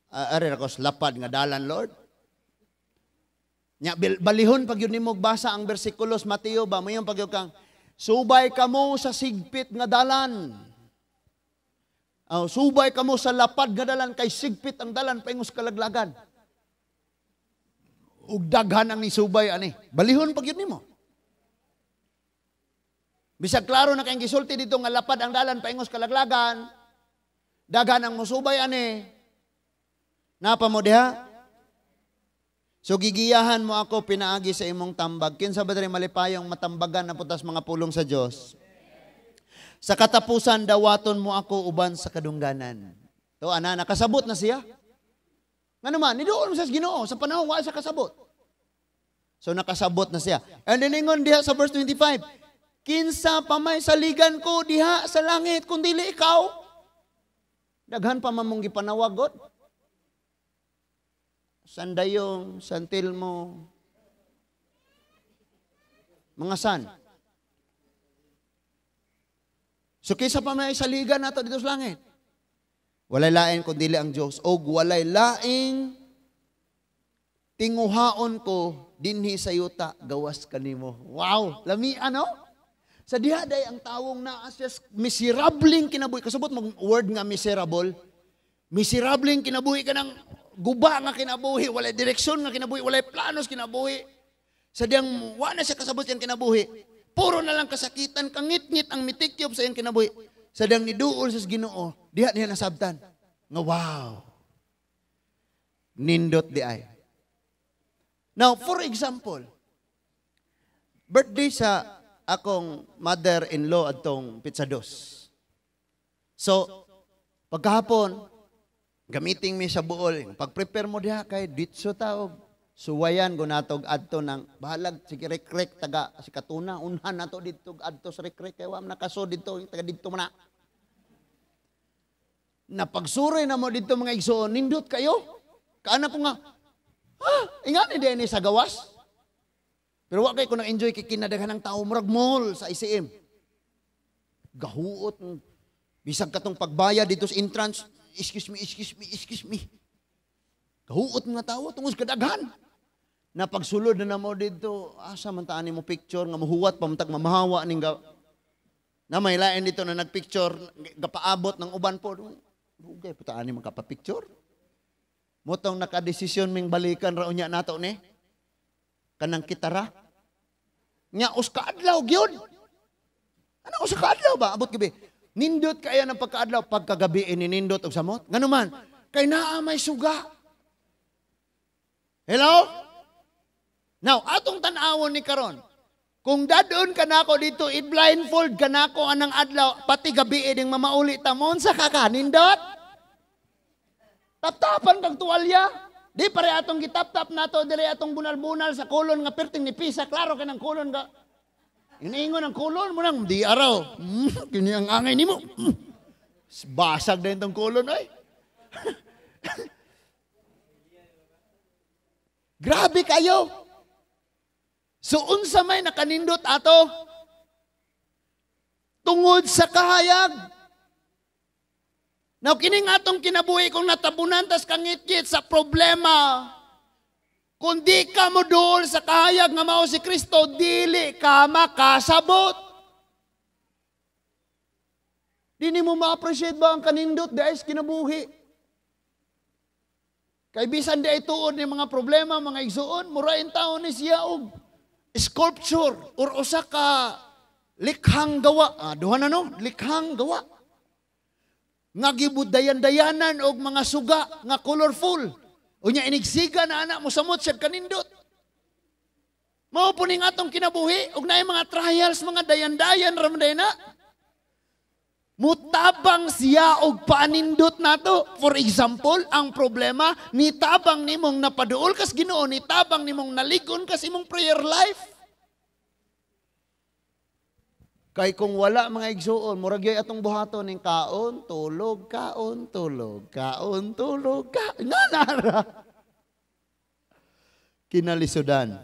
"Ari ra ko sa lapad nga dalan, Lord." Nya balihon pag yun nimo basa ang bersikulos Mateo ba, moingon pag yun kang, "Subay kamo sa sigpit nga dalan. Oh, subay kamo sa lapad nga dalan kay sigpit ang dalan paingos kalaglagan." Ug daghan ang nisubay ani. Balihon pag yun nimo. Bisag klaro na kayong gisulti dito nga lapad ang dalan paingos kalaglagan, daghan ang musubay ani. Napa mo diha? So gigiyahan mo ako pinaagi sa imong tambag. Kinsa ba diri malipayong matambagan na putas mga pulong sa Dios? Sa katapusan dawaton mo ako uban sa kadungganan. To ana nakasabot na siya. Nga naman, niduol mo sa Ginoo sa panahon wa siya kasabot. So nakasabot na siya. And then ingon diha sa verse 25, kinsa pa may saligan ko diha sa langit kun dili ikaw? Daghan pa man mong gipanawag god. Sandayong, Santilmo, mga san. So kinsa pa may saligan nato dito sa langit? Walay lain kun dili ang Dios og walay laing tinguhaon ko dinhi sa yuta gawas kanimo. Wow, lami ano? Sa diha day ang tawong naa siya miserableng kinabuhi. Kasabot mag word nga miserable. Miserableng kinabuhi, kanang guba nga kinabuhi, walay direksyon nga kinabuhi, walay planos kinabuhi. Sa diyang wa na siya kasabot siyang kinabuhi. Puro na lang kasakitan, kangit-ngit ang mitikyop sa iyang kinabuhi. Sa diyang niduol sa Ginoo, diha niya nasabtan. Nga wow. Nindot di ay. Now, for example, birthday sa akong mother-in-law atong petsa 2. So, pagkahapon, gamiting mi sa buol, pag-prepare mo diha kay ditso taog. Suwayan gunatog adto ng bahalag sige rekrek taga si Katuna unhan nato didto adto sa rekrek kay wa man nakaso didto taga didto man na. Napagsuroy na mo didto, mga igsoon, nindot kayo. Kaana ko nga, ha, ingani din ni sa gawas. Pero wa kay ko nang-enjoy kay kinadaghan ng tao, murag mall sa ICM. Gahuot bisag katong pagbayad dito sa entrance, "Excuse me, excuse me, excuse me." Gahuot mga tao tungod sa kadaghan. Na pagsulod na namo dito, asa man taan mo picture nga mahuwat pa man tag mamahawa ning ga, na may lain dito na nagpicture gapaabot ng uban po. Dugay putaan ni makapapicture. Motong nakadesisyon ming balikan ra unya nato ni. Kanang kitara. Nya us ka adlaw gyud. Ano usa ka adlaw ba abot gabi? Nindot kaya ng pagkaadlaw pagkagabi ninindot og samot. Ngano man? Kay naa may suga. Hello? Now, atong tan-awon ni karon. Kung dadon ka nako dito, i-blindfold ka nako anang adlaw, pati gabi ding mamauli ta mo, unsa ka ka nindot? Taptapan kag tuwalya. Di pare atong gitap-tap nato diri atong bunal-bunal sa kolon nga perting ni pisa, klaro kay nang kolon ka. Iniingon ang kolon mo nang di araw. Kini ang angay nimo. Basag din tong kolon oy. Grabe kayo. So unsa may nakanindot ato? Tungod sa kahayag. Now, kining atong kinabuhi kung natabunan tas kangitngit sa problema, kung di ka mo duol sa kahayag nga mao si Kristo, dili ka makasabot. Dini mo ma-appreciate ba ang kanindot di ay kinabuhi? Kay bisan di ay tuod ni mga problema, mga igsuon, murain taon ni siya og sculpture or usa ka likhang gawa. Ah, duha na no, likhang gawa. Nga gibudayan-dayanan og mga suga nga colorful. Unya inigsiga na anak mo samot siya kanindot. Mao po ning atong kinabuhi og naay mga trials, mga dayan-dayan ramday na. Mutabang siya og paanindot nato. For example, ang problema nitabang nimong napaduol kas Ginoo, nitabang nimong naligon kas imong prayer life. Kay kung wala mga igsuon, murag yoy atong buhaton ning kaon, tulog, kaon, tulog, kaon, tulog, kaon. Nga nara. Kinalisudan.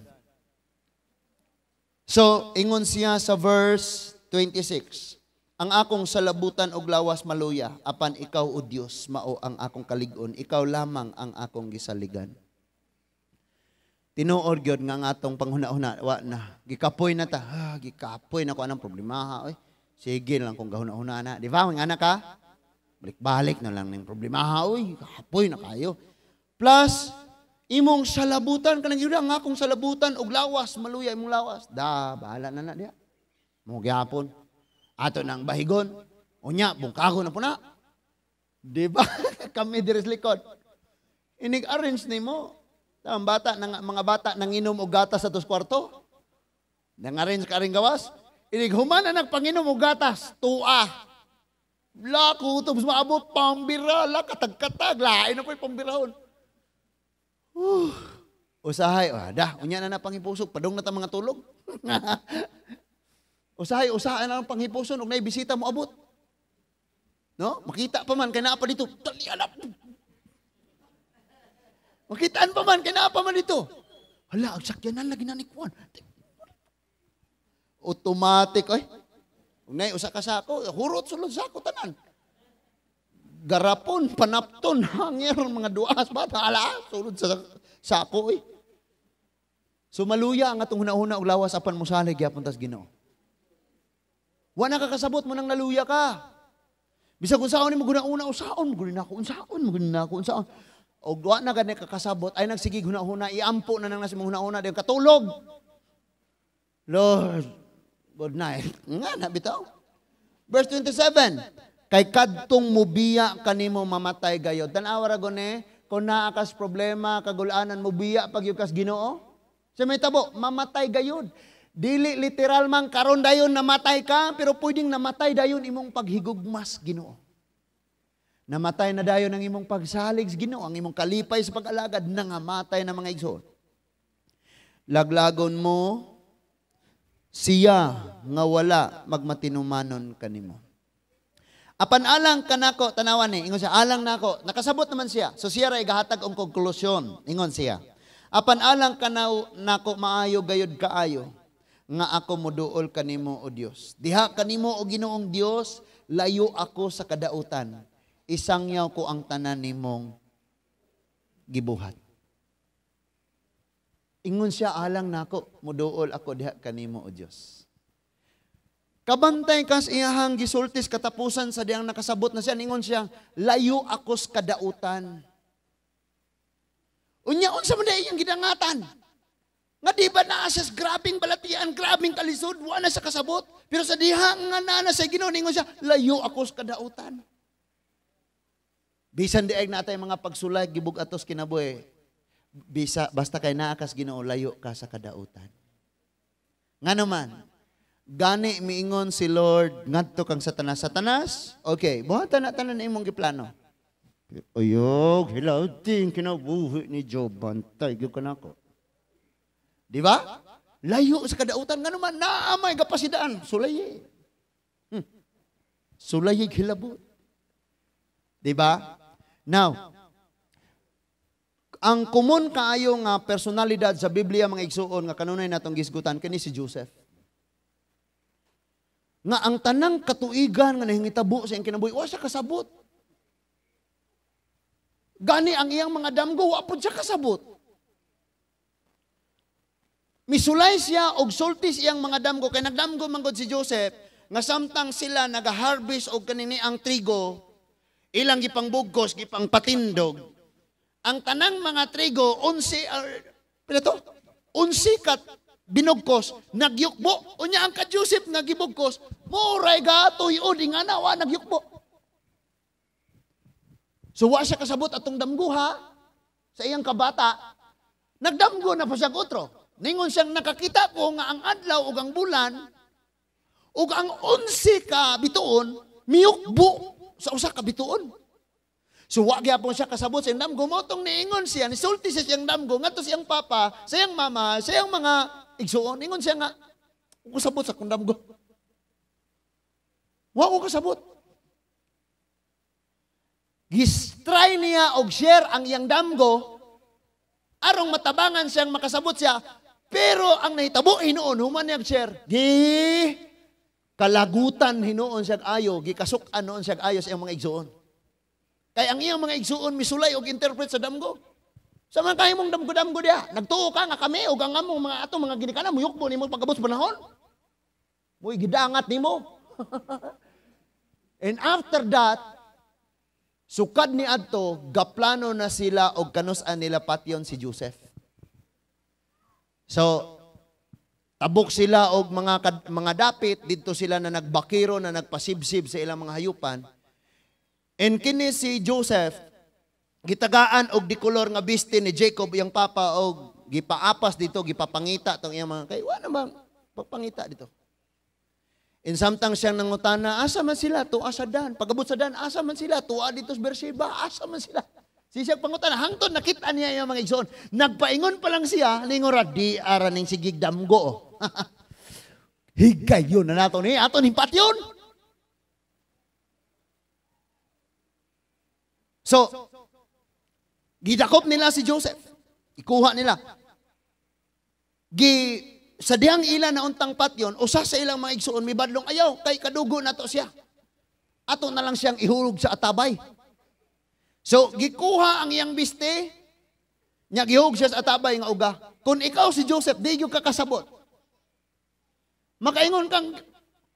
So, ingon siya sa verse 26, ang akong salabutan og lawas maluya, apan ikaw, o Dios, mao ang akong kalig-on, ikaw lamang ang akong gisaligan. Tinuod gyud nga ang atong panghuna-huna, wa na. Gikapoy na ta. Ah, gikapoy na ko anang problema. Oy. Sige lang kung gahuna-huna na. Di ba? Nga anak ka? Balik-balik na lang ning problema. Oy, kapoy na kayo. Plus, imong salabutan, kanang yun ang akong salabutan og lawas, maluya imong lawas. Da, bahala na na diya. Mo gyapon. Ato nang bahigon. Unya, bungkago na po na. Di ba? Kami diri sa likod. Inig-arrange nimo. Ang bata, nang, mga bata nanginom og gatas sa tos kwarto. Nang-arrange ka rin gawas. Inig human na nagpanginom og gatas, tua. La, kutob maabot, pambira, la, katag-katag, lain na po'y pambirahon. Usahay, oh, dah, unya na na panghipuso, padung na ta mga tulog. Usahay, usahay na ang panghipuson, ug naay bisita mo abot. No? Makita pa man, kay naa pa dito. Dali, anak. Makitaan pa man, kay naa pa man dito. Hala, ang sakyanan lagi na ni Juan. Automatic, oy. Ug naay usa ka sako, hurot sulod sako tanan. Garapon, panapton, hanger, mga duas bata, ala, sulod sa sako, oy. So maluya ang atong hunahuna og lawas apan mosalig gyapon tas Ginoo. Wa na kakasabot mo nang naluya ka. Bisag unsaon nimo guna-una, unsaon mo gud nako, unsaon mo gud nako, unsaon. Og wa na gani kakasabot, ay nagsigig huna-huna, iampo na nang nasa imong huna-huna, dayon katulog. Lord, good night. Nga na bitaw. Verse 27, kay kadtong mubiya kanimo mamatay gayod. Tan-awa ra gone, kung naa kas problema, kagulanan, mubiya pag yun kas Ginoo. Sa may tabo, mamatay gayod. Dili literal man karon dayon namatay ka, pero pwedeng namatay dayon imong paghigugmas Ginoo. Namatay na dayon ang imong pagsalig sa Ginoo, ang imong kalipay sa pag-alagad, nangamatay na mga igsoon. Laglagon mo siya nga wala magmatinumanon kanimo. Apan alang kanako, tanawan ni, ingon siya, alang nako, nakasabot naman siya. So siya ra igahatag og konklusyon, ingon siya. Apan alang kanaw nako maayo gayod kaayo nga ako moduol kanimo o Dios. Diha kanimo o Ginoong Dios, layo ako sa kadautan. Isangyaw ko ang tanan nimong gibuhat. Ingon siya, alang nako, moduol ako diha kanimo o Dios. Kabantay kas iyahang gisultis katapusan sa diyang nakasabot na siya, ningon siya, layo ako sa kadautan. Unya, unsa man iyang gidangatan? Nga di ba naa siya grabing balatian, grabing kalisod, wa na siya kasabot. Pero sa diha nga naa na sa Ginoo, ningon siya, layo ako sa kadautan. Bisan di ay natay mga pagsulay, gibug atos kinabuhi. Bisa, basta kay naa kas Ginoo, layo ka sa kadautan. Nga naman, gani miingon si Lord ngadto kang Satanas. Satanas, okay, buhatan na tanan imong giplano. Uyog, hilauting kinabuhi ni Job, bantay gyud ka nako. Di ba? Layo sa kadautan nga naman, naa may gapasidaan, sulay. Sulay hilabot. Di ba? Now, ang komon kaayo nga personalidad sa Biblia, mga igsuon, nga kanunay natong gisgutan kini si Joseph. Nga ang tanang katuigan nga nahingitabo sa iyang kinabuhi, wa siya kasabot. Gani ang iyang mga damgo, wa pud siya kasabot. Misulay siya og sulti sa iyang mga damgo kay nagdamgo man gud si Joseph nga samtang sila naga-harvest og kanini ang trigo, ilang gipangbugkos, gipangpatindog. Ang tanang mga trigo, 11 pila to? 11 ka binugkos, nagyukbo. Unya ang ka Joseph nga gibugkos, mooray gatuy-od ingana wa nagyukbo. So wa siya kasabot atong damgo ha sa iyang kabata. Nagdamgo na pa siya otro. Ningon siyang nakakita ko nga ang adlaw ug ang bulan ug ang 11 ka bituon miyukbo sa usa ka bituon. So wa gyapon siya kasabot sa iyang damgo, motong niingon siya, nisulti siya siyang damgo ngadto sa iyang papa, sa iyang mama, sa iyang mga igsuon. Ningon siya nga kasabot sa akong damgo. Wa ko kasabot. Gistry niya og share ang iyang damgo arong matabangan siyang makasabot siya. Pero ang nahitabo hinuon, human niya share, gi kalagutan hinuon siya ayo, gikasuk-an noon siya ayo sa iyang mga igsuon. Kay ang iyang mga igsuon misulay og interpret sa damgo. Sa mga kay mong damgo-damgo diha, nagtuo ka nga kami og ang among mga atong mga ginikanan muyukbo nimo pagabot sa panahon. Moy gidangat nimo. And after that, sukad ni adto, gaplano na sila og kanus-an nila patyon si Joseph. So, tabok sila og mga dapit, didto sila na nagbakiro, na nagpasibsib sa ilang mga hayupan. And kini si Joseph, gitagaan og dikolor nga biste ni Jacob iyang papa og gipaapas dito, gipapangita tong iyang mga kay wa naman pagpangita dito. And samtang siyang nangutana, asa man sila tuwa sa Dan. Pagabot sa Dan, asa man sila tuwa dito sa Beersheba, asa man sila. Siya pangutana, hangtod nakita niya yung mga igsoon. Nagpaingon pa lang siya, ningora di ara ning sigig damgo. Higayon na nato ni ato ning patyon. So, gidakop nila si Joseph. Ikuha nila. Gi sa dihang ila na untang patyon, usa sa ilang mga igsoon mibadlong ayaw kay kadugo nato siya. Ato na lang siyang ihulog sa atabay. So, gikuha ang iyang biste, nya gihulog siya sa atabay nga uga. Kung ikaw si Joseph, di gyud ka kasabot. Makaingon kang,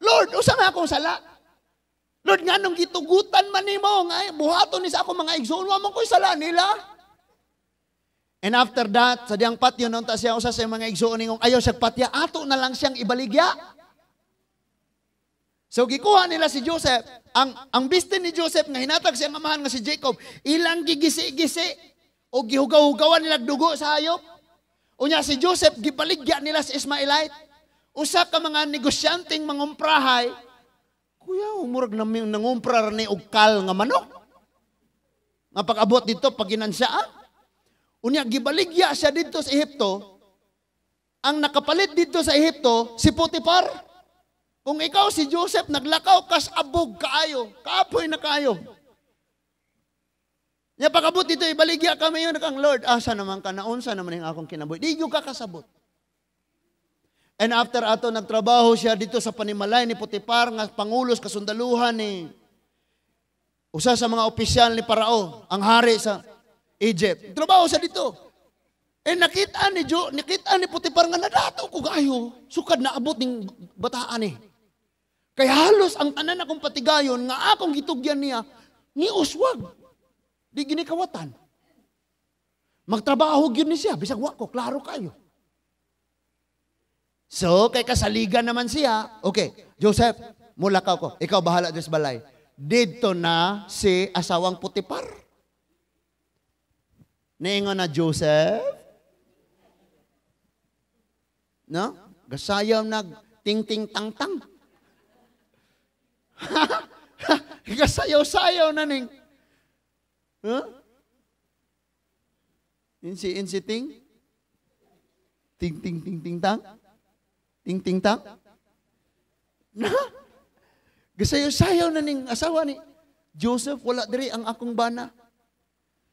Lord, usa nga akong sala. Lord, nganong gitugutan man nimo nga buhaton ni sa ako mga igsoon, wa man koy sala nila. And after that, sa diyang patyon, unta siya usa sa mga igsoon ningong ayaw siya patya, ato na lang siyang ibaligya. So gikuha nila si Joseph, ang biste ni Joseph nga hinatag siyang amahan nga si Jacob, ilang gigisi-gisi o gihugaw-hugawan nila dugo sa hayop. Unya si Joseph gibaligya nila si Ismaelite. Usa ka mga negosyanteng mangumprahay, kuya, murag nangumpra ni og kal nga manok. Nga pag-abot dito paginansya. Unya gibaligya siya dito sa Ehipto. Ang nakapalit dito sa Ehipto si Potiphar. Kung ikaw si Joseph, naglakaw kas abog kaayo, kaapoy na kaayo. Nya pag-abot dito ibaligya kami yun kang Lord, asa naman ka naunsa naman ang akong kinabuhi. Di gyud ka kasabot. And after ato nagtrabaho siya dito sa panimalay ni Potiphar nga pangulos kasundaluhan ni usa sa mga opisyal ni Parao, ang hari sa Egypt. Trabaho siya dito. Eh nakita ni Potiphar nga nadato ko gayo, sukad naabot ning bataan eh. Kay halos ang tanan akong patigayon nga akong gitugyan niya ni uswag. Di ginikawatan. Magtrabaho gyud ni siya bisag wa ko, klaro kayo. So, kay kasaligan naman siya, "Okay, Joseph, mulakaw ko. Ikaw bahala sa balay." Didto na si asawang Putipar. Niingon na, "Joseph, no? Gasayaw nag ting ting tang tang. Gasayaw-sayaw na ning. Huh? Insi insi ting. Ting ting ting ting tang. Ting ting tang. Na? Gasayaw-sayaw na ning asawa ni Joseph, wala diri ang akong bana."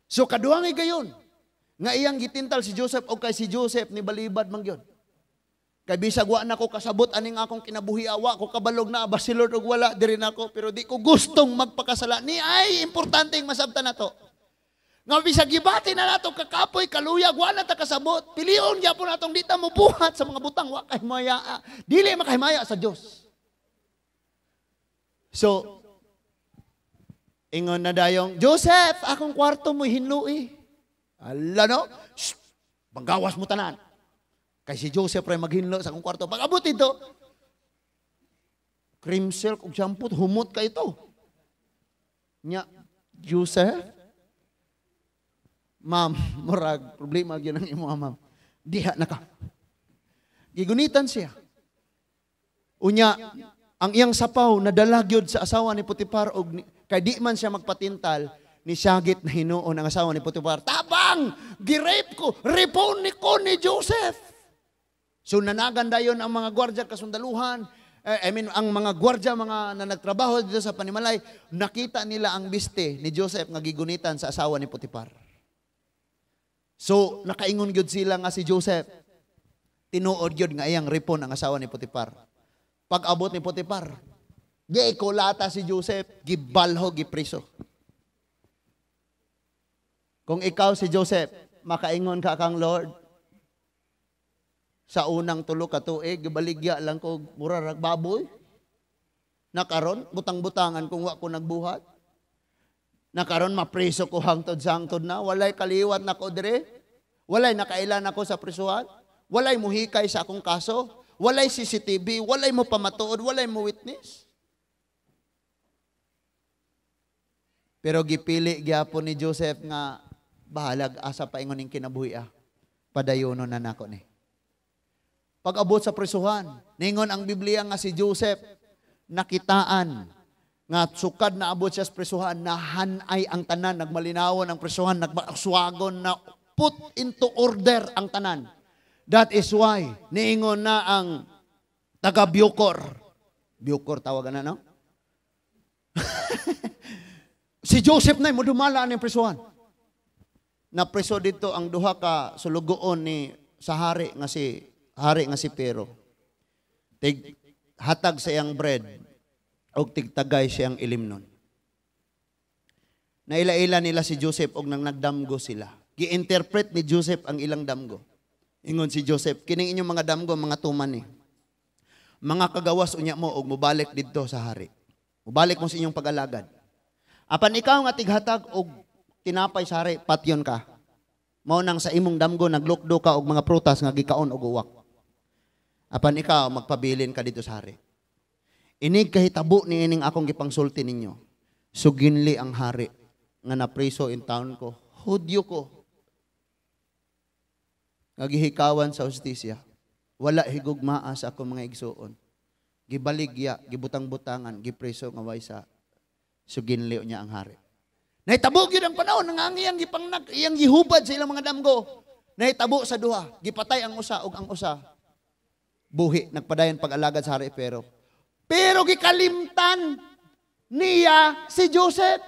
So kaduhang higayon nga iyang gitintal si Joseph o kay si Joseph ni balibad man gyud. Kay bisag wa na ko kasabot aning akong kinabuhi, wa ko kabalog na ba si Lord og wala diri nako, pero di ko gustong magpakasala. Ni ay importante ang masabtan nato. Nga bisag gibati na nato kakapoy, kaluyag, wa na ta kasabot. Pilion gyapon natong di ta mobuhat sa mga butang wa kay maya, dili makahimaya sa Dios. So ingon na dayong, "Joseph, akong kwarto mo hinlui." Ala no? "Shh, panggawas mo tanan. Kay si Joseph ray maghinlo sa akong kwarto." Pag abot ito, cream silk ug shampoo, humot ka ito. Nya, "Joseph, ma'am, murag problema gyud ang imo, ma'am. Diha na ka." Gigunitan siya. Unya, ang iyang sapaw nadala gyud sa asawa ni Potifar og kay di man siya magpatintal, ni syagit na hinuon ang asawa ni Potifar. "Tabang! Gi-rape ko! Ripon ni ko ni Joseph!" So nanagan dayon ang mga gwardya kasundaluhan, eh, I mean, ang mga gwardya, mga na nagtrabaho dito sa panimalay, nakita nila ang biste ni Joseph nga gigunitan sa asawa ni Potifar. So nakaingon gyud sila nga si Joseph tinuod gyud nga iyang ripon ang asawa ni Potifar. Pag abot ni Potifar, gikulata si Joseph, gibalho, gipriso. Kung ikaw si Joseph, makaingon ka kang Lord, sa unang 3 ka tuig, gibaligya lang ko, mura rag baboy. Nakaron, butang-butangan kung wa ko nagbuhat. Nakaron, mapriso ko hangtod sa hangtod na, walay kaliwat nako dire. Walay nakailan ako sa prisuhan. Walay muhikay sa akong kaso. Walay CCTV, walay mo pamatuod, walay mo witness. Pero gipili gyapon ni Joseph nga bahalag asa pa ingon ning kinabuhi ah. Padayono na nako ni. Pag-abot sa prisuhan, ningon ang Biblia nga si Joseph nakitaan nga sukad na abot siya sa prisuhan, nahanay ang tanan, nagmalinawon ang prisuhan, nagsuwagon na put into order ang tanan. That is why niingon na ang taga Bucor. Bucor tawagan na, no? Si Joseph na modumala ang prisuhan. Napriso dito ang duha ka sulugoon ni sa hari nga si Pero. Tig hatag sa iyang bread og tigtagay siyang ilimnon. Naila-ila nila si Joseph og nang nagdamgo sila. Gi-interpret ni Joseph ang ilang damgo. Ingon si Joseph, "Kining inyong mga damgo, mga tuman ni. Mga kagawas unya mo og mobalik didto sa hari. Mobalik mo sa inyong pag-alagad. Apan ikaw nga tighatag og tinapay sa hari, patyon ka. Mao nang sa imong damgo naglukdo ka og mga prutas nga gikaon og uwak. Apan ikaw magpabilin ka dito sa hari. Inig kahitabo ni ining akong gipangsulti ninyo. Suginli ang hari nga napriso in town ko. Hudyo ko. Nga gihikawan sa hustisya. Wala higugmaa sa akong mga igsuon. Gibaligya, gibutang-butangan, gipreso nga way sa suginli niya ang hari." Nahitabo gyud ang panahon nga ang iyang gipangnak, iyang gihubad sa ilang mga damgo. Nahitabo sa duha, gipatay ang usa ug ang usa buhi, nagpadayon pag-alagad sa hari pero. Pero gikalimtan niya si Joseph.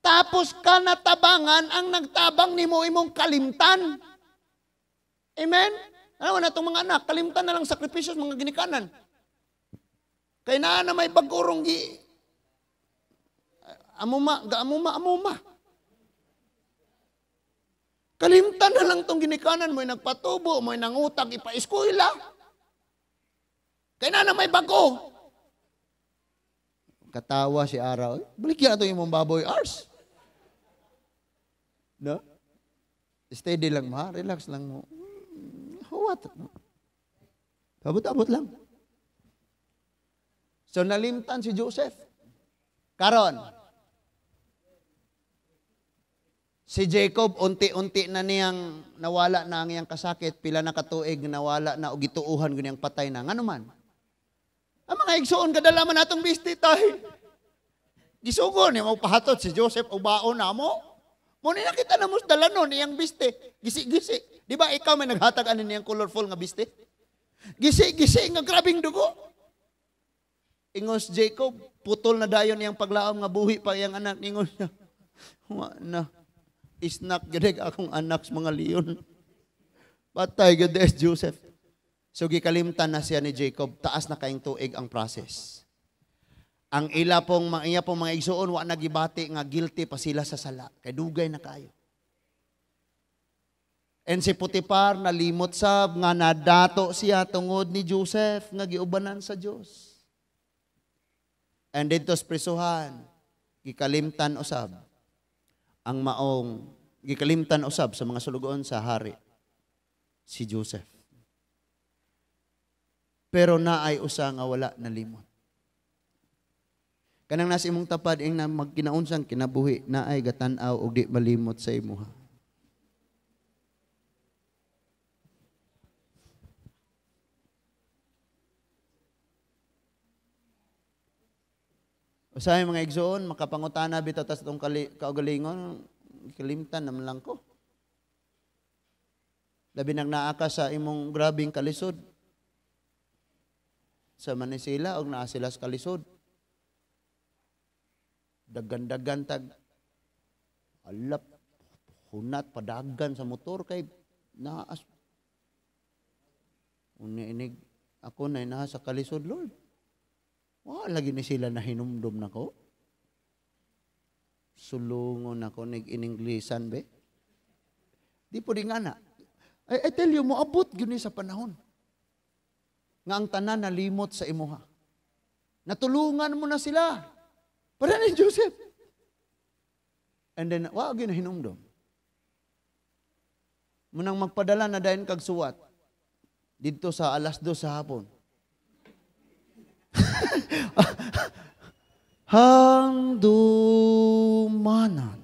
Tapos ka natabangan ang nagtabang nimo imong kalimtan. Amen? Ano na itong mga anak, kalimtan na lang sakripisyo sa mga ginikanan. Kay naa na may bagurong gi amuma, gaamuma, amuma. Kalimtan na lang tong ginikanan mo, nagpatubo, mo nangutang, ipa-eskwela. Kay naa na may bago. Katawa si Araw. Balik yan ito yung baboy, ars. No? Steady lang ma, relax lang mo. Huwat. No? Abot-abot lang. So nalimtan si Joseph. Karon, si Jacob unti-unti na niyang nawala na ang iyang kasakit, pila na katuig nawala na og gituohan gyud niyang patay na. Ngano man? Ang mga igsuon kadala man atong bisti tay. Gisugo niya mo pahatot si Joseph og baon namo. Mo ni nakita na mo dala nun iyang biste. Gisi-gisi. Di ba ikaw may naghatag ani niyang colorful nga biste? Gisi-gisi nga grabing dugo. Ingos Jacob, putol na dayon iyang paglaom nga buhi pa iyang anak. Ingon siya, wa na. Isnak gyud akong anak sa mga leon. Patay gyud es Joseph. So gikalimtan na siya ni Jacob, taas na kaayong tuig ang process. Ang ila pong mga iya pong mga igsuon wa nagibati nga guilty pa sila sa sala kay dugay na kayo. And si Potiphar nalimot sab nga nadato siya tungod ni Joseph nga giubanan sa Dios. And didto sa prisuhan, gikalimtan usab ang maong gikalimtan usab sa mga sulugoon sa hari si Joseph. Pero naay usa nga wala nalimot. Kanang nasa imong tapad ing na magkinaunsang kinabuhi naay gatan-aw og di malimot sa imuha. Usahay mga igsoon, makapangutana bitaw tas atong kaugalingon, kalimtan naman lang ko. Labi nang naa ka sa imong grabing kalisod. Sa Manisila og naa sila sa kalisod. Dagan-dagan tag alap hunat padagan sa motor kay naas. Unya inig ako na naa sa kalisod, Lord. Wa lagi ni sila na hinumdum nako. Sulungon ako nig ininglisan be. Di po di nga na. I tell you, moabot gyud ni sa panahon nga ang tanan nalimot sa imuha. Natulungan mo na sila. Para ni Joseph. And then, wa gyud na hinumdum. Munang magpadala na dayon kag suwat didto sa 2:00 sa hapon. Hangdumanan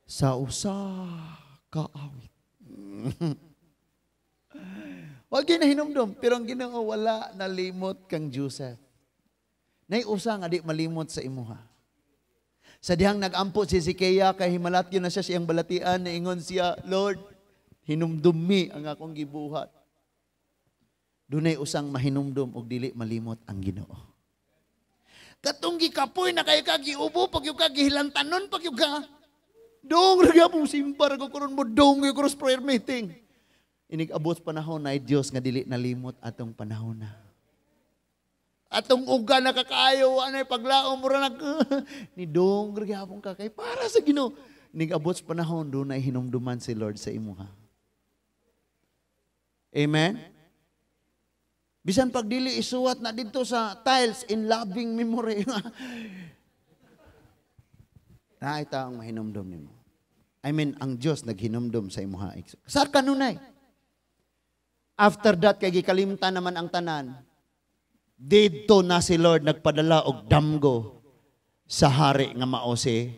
sa usa ka awit. Wag gyud na hinumdum, pero ang Ginoo wala nalimot kang Joseph. Nay usa nga di malimot sa imuha. Sa dihang nagampo si Ezekiel kay himalat gyud na siya siyang balatian, niingon siya, Lord, hinumdumi ang akong gibuhat. Dunay usang mahinumdum og dili malimot ang Ginoo. Katong gikapoy na kayo ka giubo pag yung ka gihilantanon pag yung ka. Dong ra gyapon simba ra karon mo dong gyud cross prayer meeting. Inig abot panahon na Dios nga dili nalimot atong panahon na. Atong uga nakakaayo anay paglaom mura nag ni dong ra gyapon ka kay para sa Ginoo. Inig abot panahon dunay hinumduman si Lord sa imuha. Amen. Bisan pag dili isuwat na dito sa tiles in loving memory. Naay taong mahinumdum nimo. I mean, ang Dios naghinumdum sa imuha. Sa kanunay. After that, kay gikalimtan naman ang tanan. Didto na si Lord nagpadala og damgo sa hari nga mao si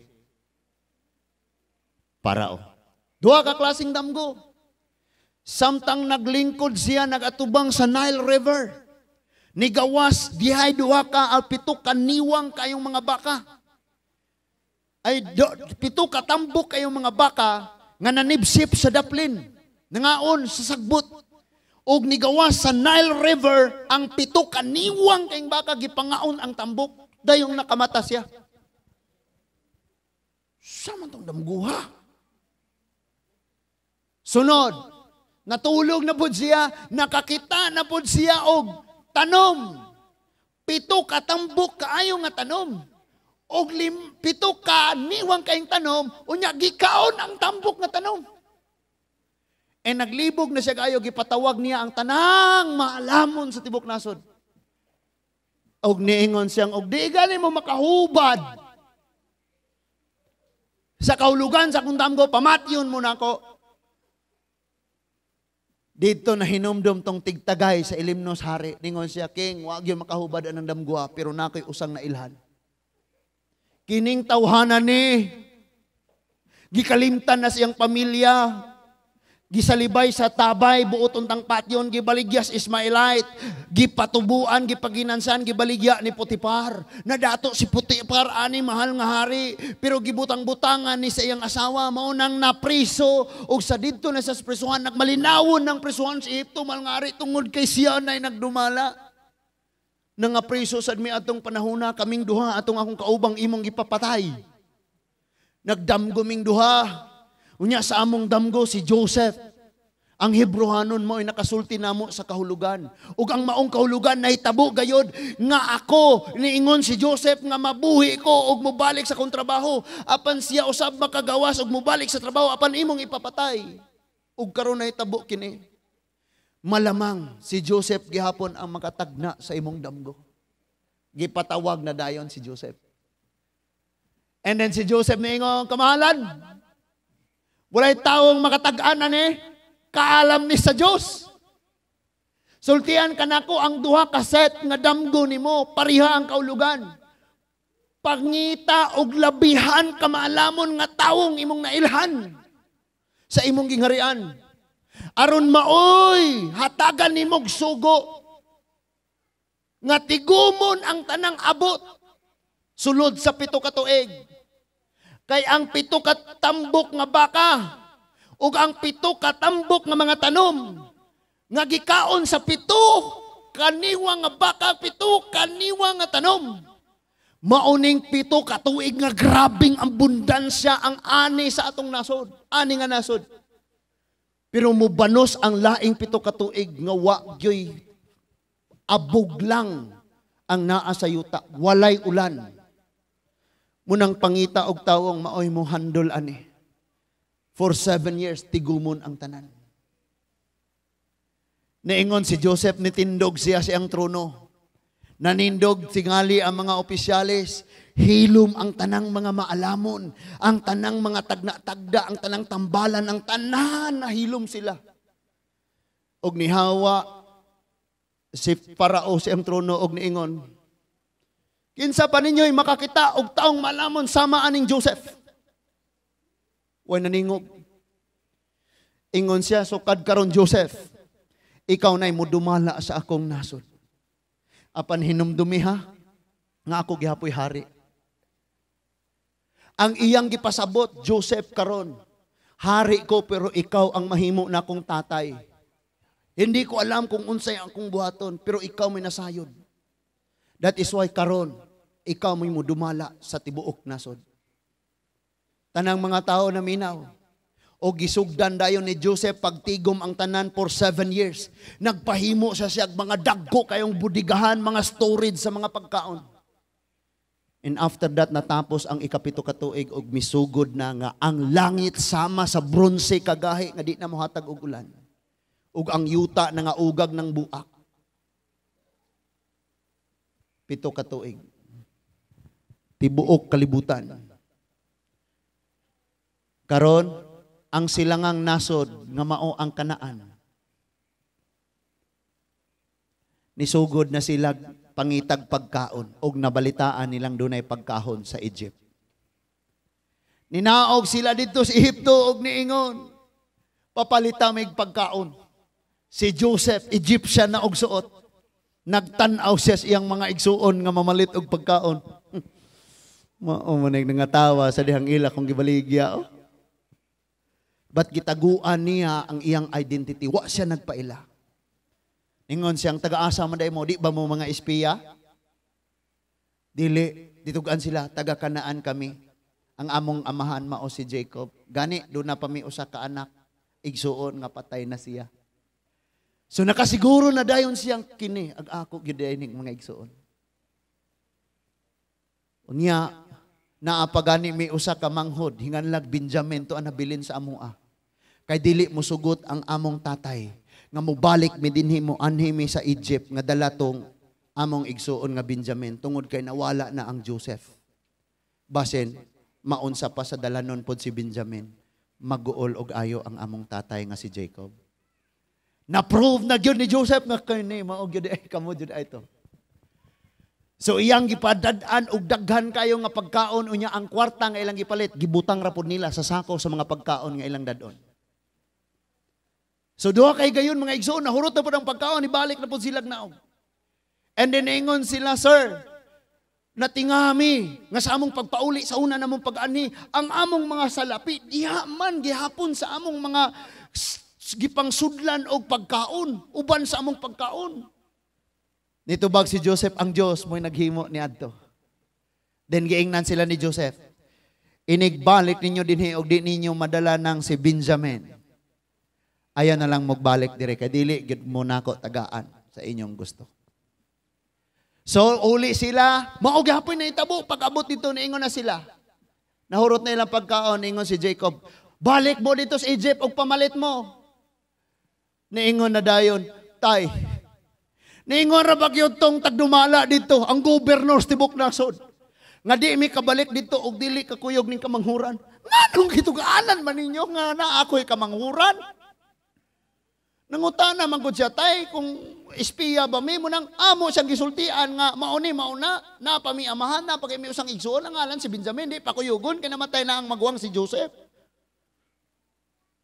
Parao. Duha ka klaseng damgo. Samtang naglingkod siya nagatubang sa Nile River. Nigawas dihay duha ka 7 ka niwang kayong mga baka. Ay 7 ka tambok kayong mga baka nga nanibsip sa daplin, nangaon sa sagbot. Og nigawas sa Nile River ang 7 ka niwang kayong baka gipangaon ang tambok dayong nakamata siya. Sa man tong damguha. Sunod, natulog na pud siya, nakakita na pud siya og tanom. 7 ka tambok kaayo nga tanom. Og 7 ka niwang kaayong tanom, unya gikaon ang tambok nga tanom. E naglibog na siya kaayo, gipatawag niya ang tanang maalamon sa tibok nasod. Og niingon siyang, og di gani mo makahubad sa kaulugan sa akong damgo, pamatyon mo na ako. Dito na hinumdum tong tigtagay sa ilimnos hari. Ningon siya, "King, wa gyud makahubad anang damgwa, pero naa ko'y usang nailhan. Kining tawhana ni, gikalimtan na siyang pamilya, gisalibay sa tabay, buot untang patyon, gibaligyas Ismaelite, gipatubuan, gipaginansan, gibaligya ni Potifar. Nadato si Potifar ani, mahal nga hari, pero gibutang-butangan ni sa iyang asawa, mao nang napriso, ug sa didto na sa prisuhan, nagmalinawon ng prisuhan sa Ehipto, mahal nga hari, tungod kay siya na'y nagdumala. Nangapriso sad mi atong panahona, kaming duha, atong akong kaubang imong gipapatay. Nagdamgo ming duha. Unya sa among damgo si Joseph. Ang Hebrohanon mo ay nakasulti namo sa kahulugan. Ug ang maong kahulugan nahitabo gayod nga ako niingon si Joseph nga mabuhi ko ug mobalik sa akong trabaho, apan siya usab makagawas ug mobalik sa trabaho, apan imong ipapatay. Ug karon nahitabo kini. Malamang si Joseph gihapon ang makatagna sa imong damgo." Gipatawag na dayon si Joseph. And then si Joseph niingon, "Kamahalan, walay taong makatag-an ani, kaalam ni sa Dios. Sultian kanako ang duha ka set nga damgo nimo, pareha ang kaulugan. Pangita og labihan ka maalamon nga tawong imong nailhan sa imong gingharian. Aron maoy hatagan nimog sugo nga tigumon ang tanang abot sulod sa 7 ka tuig. Kay ang 7 ka tambok nga baka ug ang 7 ka tambok nga mga tanom nga gikaon sa 7 kaniwa nga baka, 7 kaniwa nga tanom, mauning 7 ka tuig nga grabing abundansya ang ani sa atong nasod, ani nga nasod. Pero mubanos ang laing 7 ka tuig nga wa gyoy abog lang ang naa sa yuta, walay ulan. Munang pangita og tawong maoy mo handle ani. For 7 years, tigumon ang tanan." Niingon si Joseph, nitindog siya siyang trono. Nanindog tingali ang mga opisyales. Hilom ang tanang mga maalamon, ang tanang mga tagna-tagda, ang tanang tambalan, ang tanan na hilom sila. Og nihawa si Parao siyang trono og niingon, "Kinsa pa ninyo'y makakita og taong malamon sama aning Joseph?" Way naningog. Ingon siya, "Sukad karon, Joseph, ikaw na'y mudumala sa akong nasod. Apan hinumdumi ha, nga ako gihapoy hari." Ang iyang gipasabot, "Joseph, karon, hari ko pero ikaw ang mahimo na akong tatay. Hindi ko alam kung unsay akong buhaton, pero ikaw may nasayod. That is why karon, ikaw may mudumala sa tibuok nasod." Tanang mga tao na minaw. O gisugdan dayon ni Joseph pagtigom ang tanan for 7 years. Nagpahimo siya mga dagko kayong budigahan, mga storage sa mga pagkaon. And after that, natapos ang 7 ka tuig og misugod na nga ang langit sama sa bronse kagahi nga di na mohatag og ulan. Ug ang yuta na nga ugag ng buak. 7 ka tuig. Tibuok kalibutan. Karon, ang silangang nasod nga mao ang Kanaan. Nisugod na sila pangitag pagkaon og nabalitaan nilang dunay pagkaon sa Egypt. Ninaog sila didto sa Ehipto og niingon, "Papalita mig pagkaon." Si Joseph, Egyptian na og suot. Nagtan-aw siya sa iyang mga igsuon nga mamalit og pagkaon. Mao man nangatawa sa dihang ila kung gibaligya. Oh. But gitaguan niya ang iyang identity. Wa siya nagpaila. Ningon siyang, "Taga-asa man mo, di ba mo mga espiya?" "Dili," ditugan sila, "taga Kanaan kami. Ang among amahan mao si Jacob. Gani, duna pa mi usa ka anak, igsuon nga patay na siya." So nakasiguro na dayon siyang kini, ag ako gyud ning mga igsuon. Unya, naa pa gani mi usa ka manghod, hinganlag Benjamin to ang nabilin sa amoa. Kay dili musugot ang among tatay nga mobalik mi dinhi, mo anhi mi sa Egypt nga dala tong among igsuon nga Benjamin tungod kay nawala na ang Joseph. Basin maunsa pa sa dalanon pod si Benjamin, maguol og ayo ang among tatay nga si Jacob. Na-prove na gyud ni Joseph nga kini mao gyud ay kamo gyud ay to. So iyang gipadad-an og daghan kayo nga pagkaon, unya ang kwarta nga ilang gipalit gibutang ra pud nila sa sako sa mga pagkaon nga ilang dad-on. So duha kay gayon, mga igsoon, nahurot na pud ang pagkaon, ibalik na pud sila naog. And then ingon sila, "Sir, natingami nga sa among pagpauli sa una namong pag-ani, ang among mga salapi diha man gihapon sa among mga gipangsudlan og pagkaon uban sa among pagkaon." Nitubag si Joseph, "Ang Diyos mo'y naghimo ni adto." Then giingnan sila ni Joseph, "Inigbalik ninyo dinhi og di ninyo madala ng si Benjamin, ayan na lang magbalik dire kay dili gyud mo nako tagaan sa inyong gusto." So uli sila, mao gihapon na itabo. Pag-abot dito, niingon na sila. Nahurot na ilang pagkaon, niingon si Jacob, "Balik mo dito sa Egypt og pamalit mo." Niingon na dayon, "Tay, niingon ra ba gyud tong tagdumala dito, ang gobernador sa tibok nasod, nga di mi kabalik dito og dili kakuyog ning kamanghuran? Nganong gitugaanan man ninyo nga na ako'y kamanghuran?" Nangutana man gud siya, "Tay, kung espiya ba mi mo?" Nang amo siyang gisultian nga mauni mauna na pa mi amahan na pa kay mi usang igsuon, ang ngalan si Benjamin, di pa kuyugon kay namatay na ang maguwang si Joseph.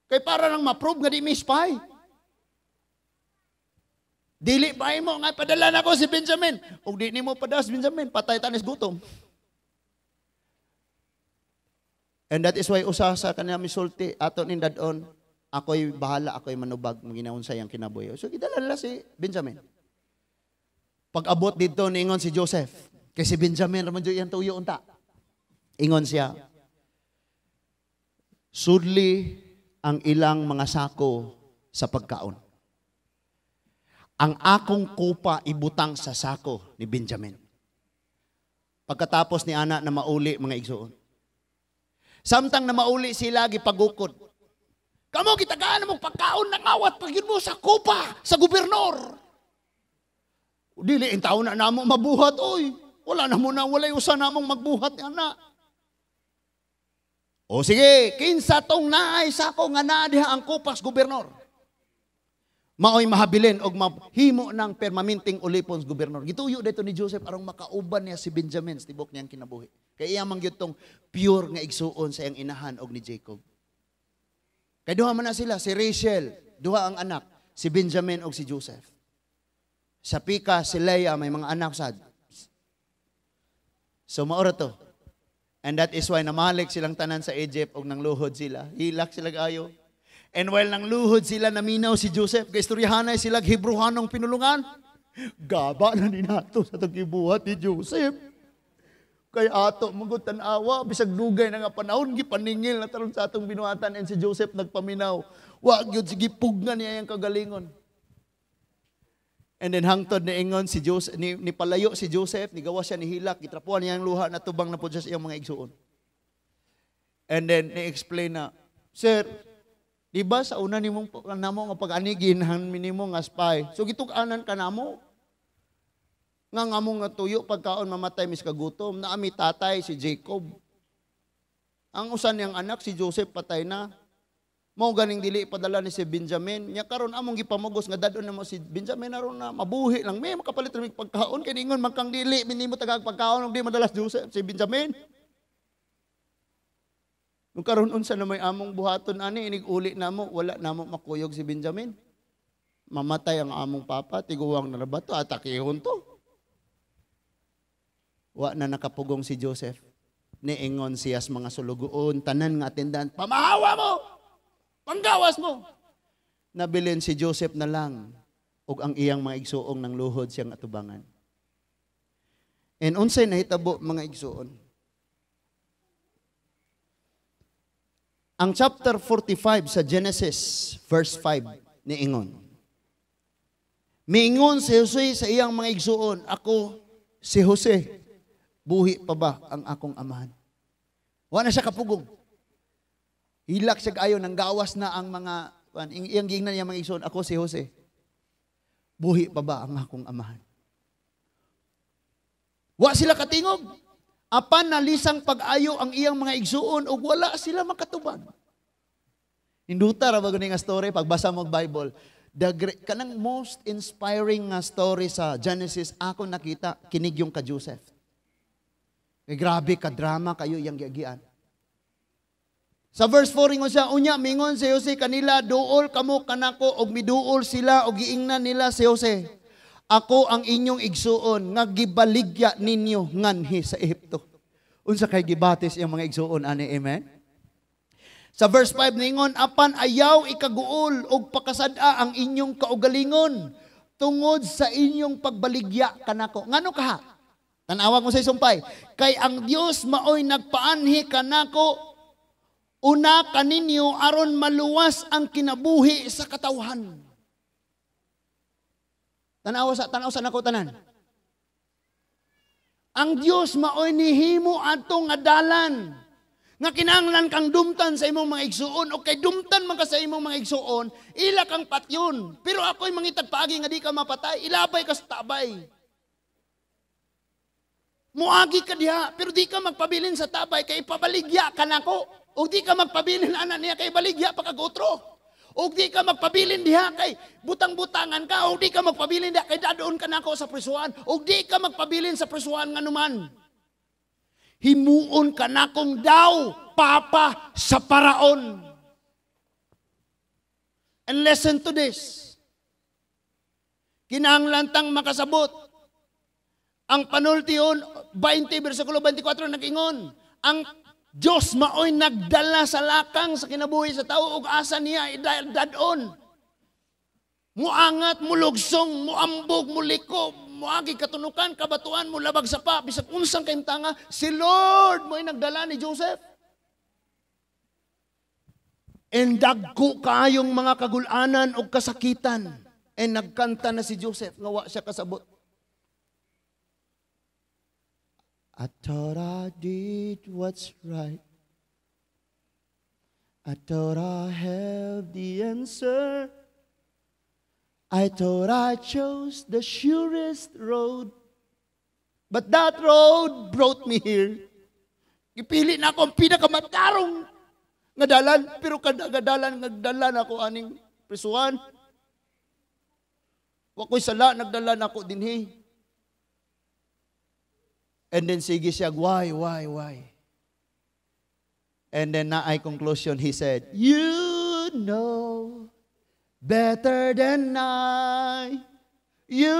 Kay para nang ma-prove nga di mi spy. Dili ba mo nga padala na ko si Benjamin? Ug di nimo padala si Benjamin, patay tanis gutom. And that is why usa sa kanya misulti ato ning dadon, ako'y bahala, ako'y manubag, maginaon sa iyang kinabuhi. So gidala nila si Benjamin. Pag abot dito, niingon si Joseph, kay si Benjamin raman iyang tuyo unta. Ingon siya, "Sudli ang ilang mga sako sa pagkaon. Ang akong kupa ibutang sa sako ni Benjamin." Pagkatapos ni ana na mauli, mga igsoon. Samtang na mauli sila, gipagukod. "Kamo gitagaan mong pagkaon, nangawat pag mo sa kupa sa gobernador. Dili in taon na namo mabuhat oy. Wala na mo na walay usa namong magbuhat ni ana." "O sige, kinsa tong naay sako nga naa diha ang kupas gobernador? Maoy mahabilin og mahimo ng permanenteng ulipon sa gobernador." Gituyo dito ni Joseph aron makauban niya si Benjamin sa tibok niyang kinabuhi. Kay iya man gyud tong pure nga igsuon sa iyang inahan og ni Jacob. Kay duha man na sila, si Rachel, duha ang anak, si Benjamin og si Joseph. Sa Pika, si Leah, may mga anak sad. So maura to. And that is why namalik silang tanan sa Egypt og nangluhod sila. Hilak sila ayo. And while nangluhod sila, naminaw si Joseph. Kay istoryahanay sila Hebrehanong pinulungan. Gaba na ni nato sa atong gibuhat ni Joseph. Kay ato magud tan-awa bisag dugay na nga panahon gipaningil na taron sa atong binuhatan, and si Joseph nagpaminaw. Wa gyud sige pugna niya yang kagalingon. And then hangtod ni ingon si Joseph, ni palayo si Joseph, ni gawa siya ni hilak, gitrapuan niya ang luha, natubang na pud siya sa iyang mga igsuon. And then ni-explain na, "Sir, di ba sa una nimong namo nga pag-ani ginhan minimo nga spy? So gitug-anan ka namo. Nga nga mo nga tuyo pagkaon mamatay mis kagutom. Naami tatay si Jacob. Ang usan niyang anak si Joseph patay na. Mao ganing dili padala ni si Benjamin. Nya karon among gipamugos nga dadon namo si Benjamin aron na mabuhi lang mi, makapalit ra pagkaon kay ningon man kang dili minimo tagag pagkaon ug di madala si Joseph, si Benjamin. Nung karon unsa na may among buhaton ani inig uli namo wala namo makuyog si Benjamin. Mamatay ang among papa, tiguwang na ba to, atakihon to." Wa na nakapugong si Joseph. Niingon siya sa mga sulugoon, tanan nga atendan, "Pamahawa mo! Panggawas mo!" Nabilin si Joseph na lang ug ang iyang mga igsuong ng luhod siyang atubangan. And unsay nahitabo, mga igsuon? Ang chapter 45 sa Genesis verse 5 niingon. Miingon si Jose sa iyang mga igsuon, "Ako si Jose. Buhi pa ba ang akong amahan?" Wa na siya kapugong. Hilak siya ayo nang gawas na ang mga iyang giingnan niya mga igsoon, "Ako si Jose. Buhi pa ba ang akong amahan?" Wa sila katingog. Apan nalisang pag-ayo ang iyang mga igsuon ug wala sila makatubag. Hinduta ra ba gani nga story pagbasa mo og Bible. The great, kanang most inspiring nga story sa Genesis ako nakita kinig yung ka Joseph. Eh, grabe ka drama kayo yang giagian. Sa verse 4 ingon siya, unya mingon si Jose kanila, "Duol kamo kanako," og miduol sila og giingnan nila si Jose, "Ako ang inyong igsuon nga gibaligya ninyo nganhi sa Ehipto." Unsa kay gibatis iyang mga igsuon ani, amen? Sa verse 5 ningon, "Apan ayaw ikaguol og pakasad-a ang inyong kaugalingon tungod sa inyong pagbaligya kanako." Ngano kaha? Tan-awa mo sa isumpay. "Kay ang Dios maoy nagpaanhi kanako una kaninyo aron maluwas ang kinabuhi sa katawhan." Tanawa sa nako tanan. Ang Dios maoy nihimo ato nga dalan nga kinahanglan kang dumtan sa imong mga igsuon, o kay dumtan man ka sa imong mga igsuon, ila kang patyon. Pero ako'y mangitag paagi nga di ka mapatay, ilabay ka sa tabay. Muagi ka diha, pero di ka magpabilin sa tabay kay ipabaligya ka nako. O di ka magpabilin ana niya kay baligya pa kag otro. O di ka magpabilin diha kay butang-butangan ka. O di ka magpabilin diha kay dadoon ka nako sa prisuan. O di ka magpabilin sa prisuan nganuman, himuon ka nakong daw papa sa Paraon. And listen to this. Kinahanglan tang makasabot. Ang panultihon 20 versikulo 24 nag-ingon, ang Diyos maoy nagdala sa lakang sa kinabuhi sa tao ug asa niya idadon. Muangat, mulugsong, muambog, muliko, muagi katunukan, kabatuan, mulabag sa pa, bisag unsang kahimtanga, si Lord mo'y nagdala ni Joseph. And dagko kaayong mga kagulanan o kasakitan. And nagkanta na si Joseph, nga wa siya kasabot. I thought I did what's right. I thought I have the answer. I thought I chose the surest road. But that road brought me here. Gipili na ako ang pinakamatarong nga dalan, pero kada dalan nagdala na ako aning prisuhan. Wa ko'y sala, nagdala na ako dinhi. And then sige siya, Why, why?" And then naay conclusion, he said, "You know better than I. You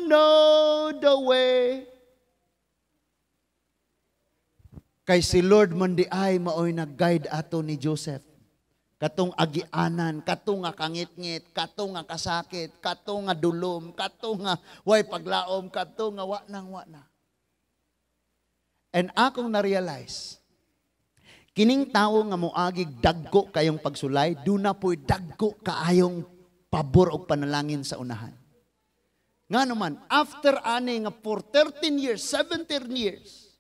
know the way." Kay si Lord man di ay maoy nag-guide ato ni Joseph. Katong agianan, katong nga kangitngit, katong nga kasakit, katong nga dulom, katong nga way paglaom, katong nga wa nang wa na. And akong na-realize, kining tawo nga moagig dagko kayong pagsulay, duna po'y dagko kaayong pabor og panalangin sa unahan. Nga naman, after ani nga for 13 years, 17 years,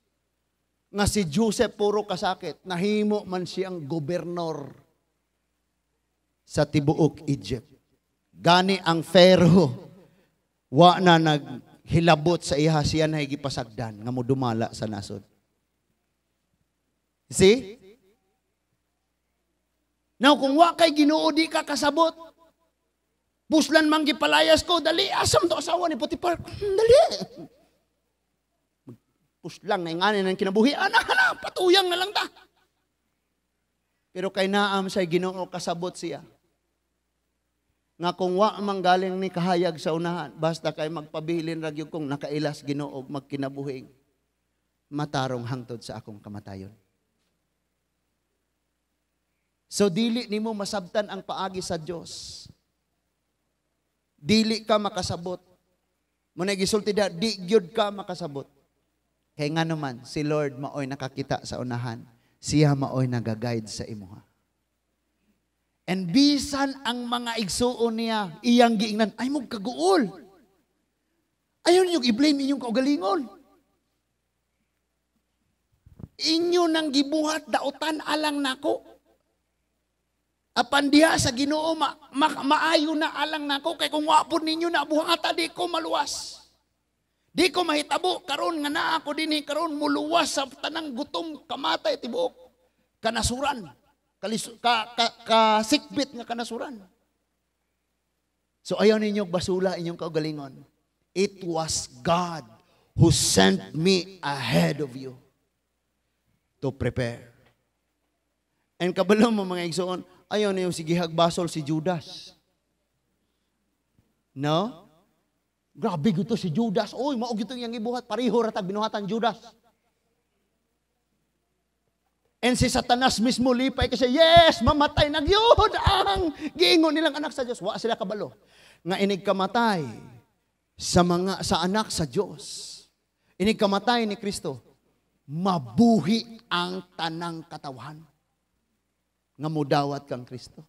nga si Joseph puro kasakit, nahimo man siyang gobernor sa tibuok Egypt. Gani ang Pharaoh, wa na naghilabot sa iha, siya na gipasagdan nga modumala sa nasod. See? Now, kung wa kay Ginoo, di ka kasabot. Puslan man gipalayas ko, dali, asam to asawa ni Potiphar. Dali. Puslang na ingani ng kinabuhi, ana, ana, patuyang na lang ta. Pero kay naam sa Ginoo, kasabot siya. Nga kung wa man galing ni kahayag sa unahan, basta kay magpabilin ra gyud kong nakailas Ginoo magkinabuhing matarong hangtod sa akong kamatayon. So dili nimo masabtan ang paagi sa Dios. Dili ka makasabot. Muna gisulti da, di gyud ka makasabot. Kay nga naman, si Lord maoy nakakita sa unahan. Siya maoy nagaguide sa imuha. And bisan ang mga igsuon niya, iyang giingnan, "Ay mo kaguol. Ayaw niyo i-blame inyong kaugalingon. Inyo nang gibuhat dautan alang nako. Apan diha sa Ginoo maayo na alang nako kay kung wa pud ninyo na buhata, di ko maluwas. Di ko mahitabo karon nga naa ako dinhi karon muluwas sa tanang gutom, kamatay, tibuok kanasuran. Kasikbit nga kanasuran." So ayaw ninyo basula inyong kaugalingon. It was God who sent me ahead of you to prepare. And kabalo mo, mga igsoon, ayaw ninyo sige hagbasol si Judas. No? Grabe gito si Judas. Oy, mao gito iyang ibuhat. Pareho ra tag binuhatan Judas. And si Satanas mismo lipay kasi, "Yes, mamatay na gyud ang giingon nilang anak sa Dios." Wa sila kabalo nga inig kamatay sa mga sa anak sa Dios, inig kamatay ni Kristo, mabuhi ang tanang katawan nga mudawat kang Kristo.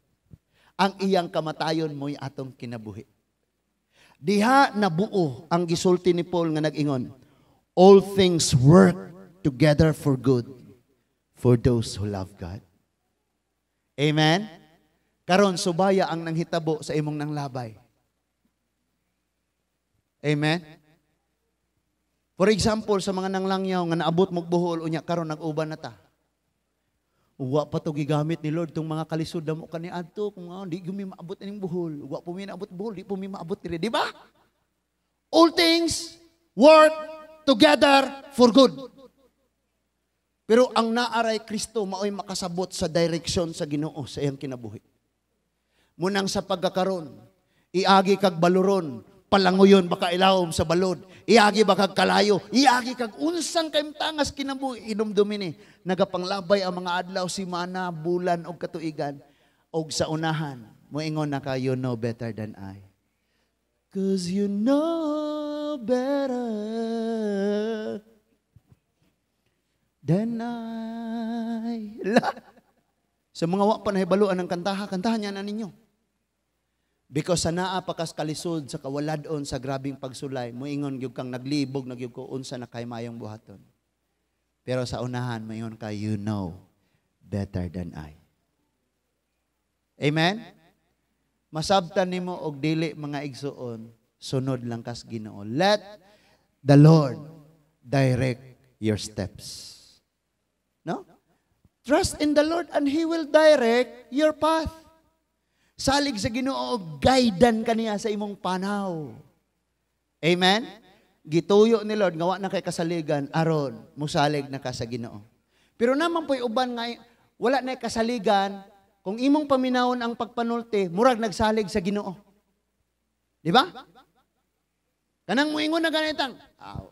Ang iyang kamatayon mo'y atong kinabuhi. Diha nabuo ang gisulti ni Paul nga nag-ingon, "All things work together for good for those who love God." Amen? Karon subaya ang nanghitabo sa imong nanglabay. Amen? For example, sa mga nanglangyaw nga naabot mog Bohol, unya karon nag-uban na ta. Wa pa to gigamit ni Lord tong mga kalisod mo kaniadto kung di gyud mi maabot ining Bohol. Wa po mi naabot Bohol, di po mi maabot diri, di ba? All things work together for good. Pero ang naaray Kristo maoy makasabot sa direksyon sa Ginoo sa iyang kinabuhi. Munang sa pagkakaron, iagi kag baluron, palanguyon baka ilawom sa balod, iagi ba kag kalayo, iagi kag unsang kaimtangas kinabuhi, inumdumi ni, nagapanglabay ang mga adlaw, simana, bulan og katuigan, og sa unahan, moingon na ka, "You know better than I. 'Cause you know better than I." La. Sa mga wa pa nahibaluan ng kantaha, kantahan niya na ninyo. Because sa naa pa kas kalisod sa kawaladon sa grabing pagsulay, moingon gyud kang naglibog na gyud ko, unsa na kay mayong buhaton. Pero sa unahan, moingon ka, "You know better than I." Amen? Masabtan nimo og dili, mga igsuon, sunod lang kas Ginoo. Let the Lord direct your steps. No? Trust in the Lord and He will direct your path. Salig sa Ginoo, guidean kaniya sa imong panaw. Amen? Gituyo ni Lord nga wa na kay kasaligan aron musalig na ka sa Ginoo. Pero naman po'y uban nga wala na kasaligan, kung imong paminawon ang pagpanulti, murag nagsalig sa Ginoo. Di ba? Kanang muingon na ganitang, "Ah,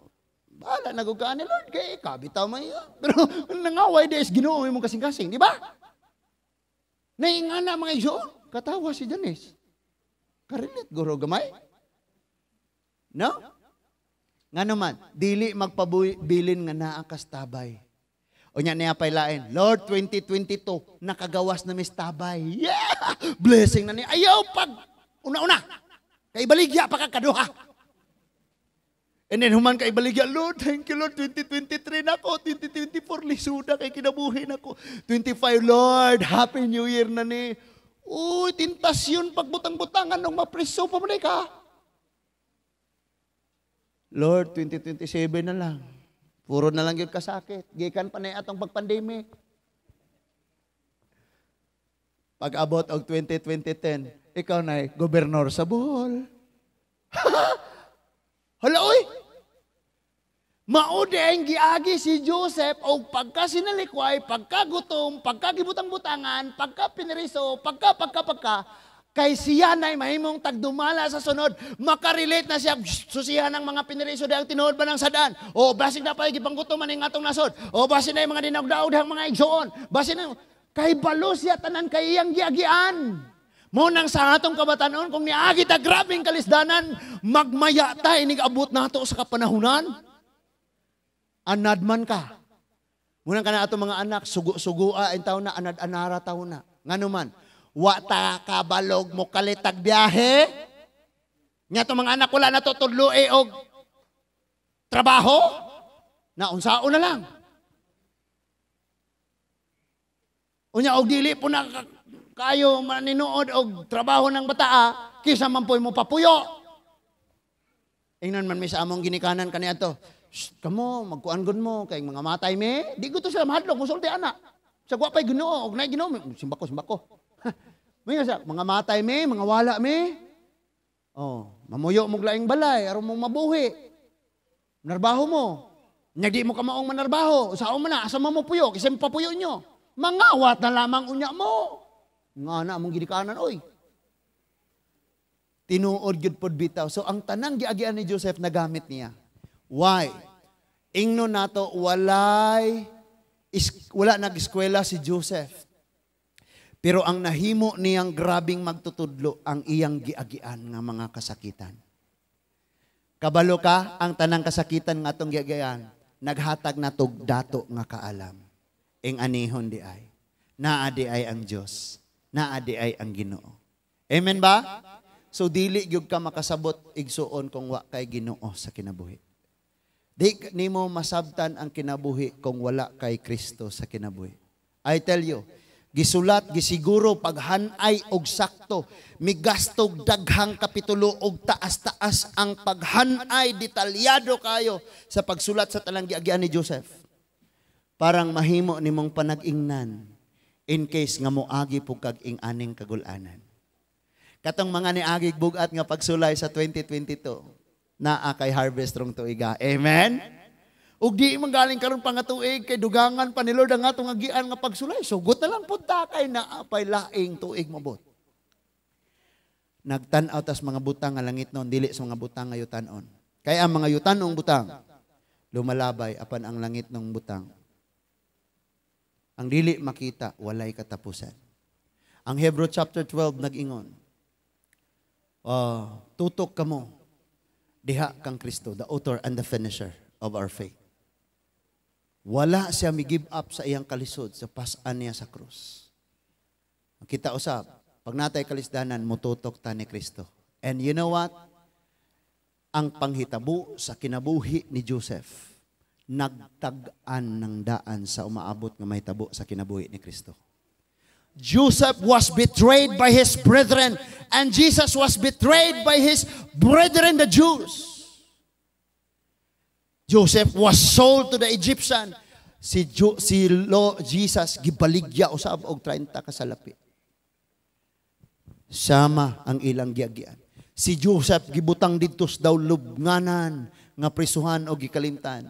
bahala na ka ni Lord, kay kabitaw man iya." Pero nangaway di is Ginoo imong kasing-kasing, di ba? Naingana, mga igsoon, katawa si Janice. Ka-relate guro gamay. No? Nga naman, dili magpabilin nga naa kas tabay. O nya niya paylain, "Lord, 2022, nakagawas na mis tabay. Yeah! Blessing na niya." Ayaw pag una-una. Kay baligya pa ka kaduha. And then human kay baligya, "Lord, thank you Lord, 2023 na ako, 2024, lisuda kay kinabuhi na ko. 25, Lord, Happy New Year na ni." Uy, tentasyon pagbutang-butangan nung mapriso pa man ka. "Lord, 2027 na lang. Puro na lang yun kasakit. Gikan pa na atong pag-pandemic." Pag-abot og 2020, ikaw na gobernador sa Bohol. Hala, oy! Mao ang giagi si Joseph og pagka sinalikway, pagkagutom, pagkagibutang-butangan, pagka piniriso, pagka pagka pagka kay siya na'y mahimong tagdumala sa sunod, makarelate na siya, susihan ng mga piniriso dahil tinuod ba ng sadaan? O basig na pa gipanggutom man ning atong nasod. O basin na yung mga dinagdaog ang mga igsoon. Basin na kay balo siya tanan kay iyang giagian. Mo nang sa atong kabatanon, kung niagi ta grabeng kalisdanan, magmaya ta inig abot nato sa kapanahunan. Anad man ka. Munang ka na atong mga anak, sugo-sugua ang taon na, anad-anara taon na. Ngano man, wa ta kabalog mo kalitag biyahe. Nya itong mga anak wala na to tudloe og trabaho. Na unsaon na lang. Unya og dili po na kayo maninuod og trabaho ng bataa, kisa man po'y mo papuyo. Ingnan man mi sa among ginikanan kaniadto. "Shh, kamo, magkuan gud mo, kay mga matay me." Di ko to sila mahadlok, musulti ana. Sa wa pa'y Ginoo, og naay Ginoo, simba ko, simba ko. May siya, "Mga matay me, mga wala me." Oh, mamuyo mo laing balay aron mo mabuhi. Narbaho mo. Nya di mo kamaong manarbaho. Unsaon man na, asa man mo puyo, kinsa papuyo nyo. Mangawat na lamang unya mo. Nga na among gidikanan oy. Tinuod gyud pod bitaw. So ang tanang giagian ni Joseph, nagamit niya. Why? Ingno nato, wala nag-eskwela si Joseph. Pero ang nahimo niyang grabing magtutudlo ang iyang giagian nga mga kasakitan. Kabalo ka, ang tanang kasakitan nga atong giagian, naghatag natog dato nga kaalam. Ing anihon di ay. Naa di ay ang Dios. Naa di ay ang Ginoo. Amen ba? So dili gyud ka makasabot, igsuon, kung wa kay Ginoo sa kinabuhi. Di nimo masabtan ang kinabuhi kung wala kay Kristo sa kinabuhi. I tell you, gisulat, gisiguro paghanay og sakto, migastog daghang kapitulo og taas-taas ang paghanay, detalyado kayo sa pagsulat sa tanang giagian ni Joseph. Parang mahimo nimong panag-ingnan in case nga moagi po kag ing-aning kagulanan. Katong mga niagig bugat nga pagsulay sa 2022, naa kay harvest rong tuiga. Amen? Ug di man galing karon pa nga tuig kay dugangan pa ni Lord ang atong agian nga pagsulay. Sugot na lang pud ta kay naa pay laing tuig mabot. Nagtan-aw tas mga butang nga langit noon, dili sa mga butang nga yutanon. Kay ang mga yutanong butang lumalabay, apan ang langit ng butang, ang dili makita, walay katapusan. Ang Hebrew chapter 12 nag-ingon, oh, tutok kamo diha kang Kristo, the author and the finisher of our faith. Wala siya mi-give up sa iyang kalisod sa pas-an niya sa krus. Kita usab, pag natay kalisdanan, mututok ta ni Kristo. And you know what? Ang panghitabo sa kinabuhi ni Joseph, nagtag-an ng daan sa umaabot nga mahitabo sa kinabuhi ni Kristo. Joseph was betrayed by his brethren, and Jesus was betrayed by his brethren, the Jews. Joseph was sold to the Egyptian. Si Jesus gibaligya usab og 30 ka salapi. Sama ang ilang giagian. Si Joseph gibutang didto sa daw lubnganan nga prisuhan o gikalimtan.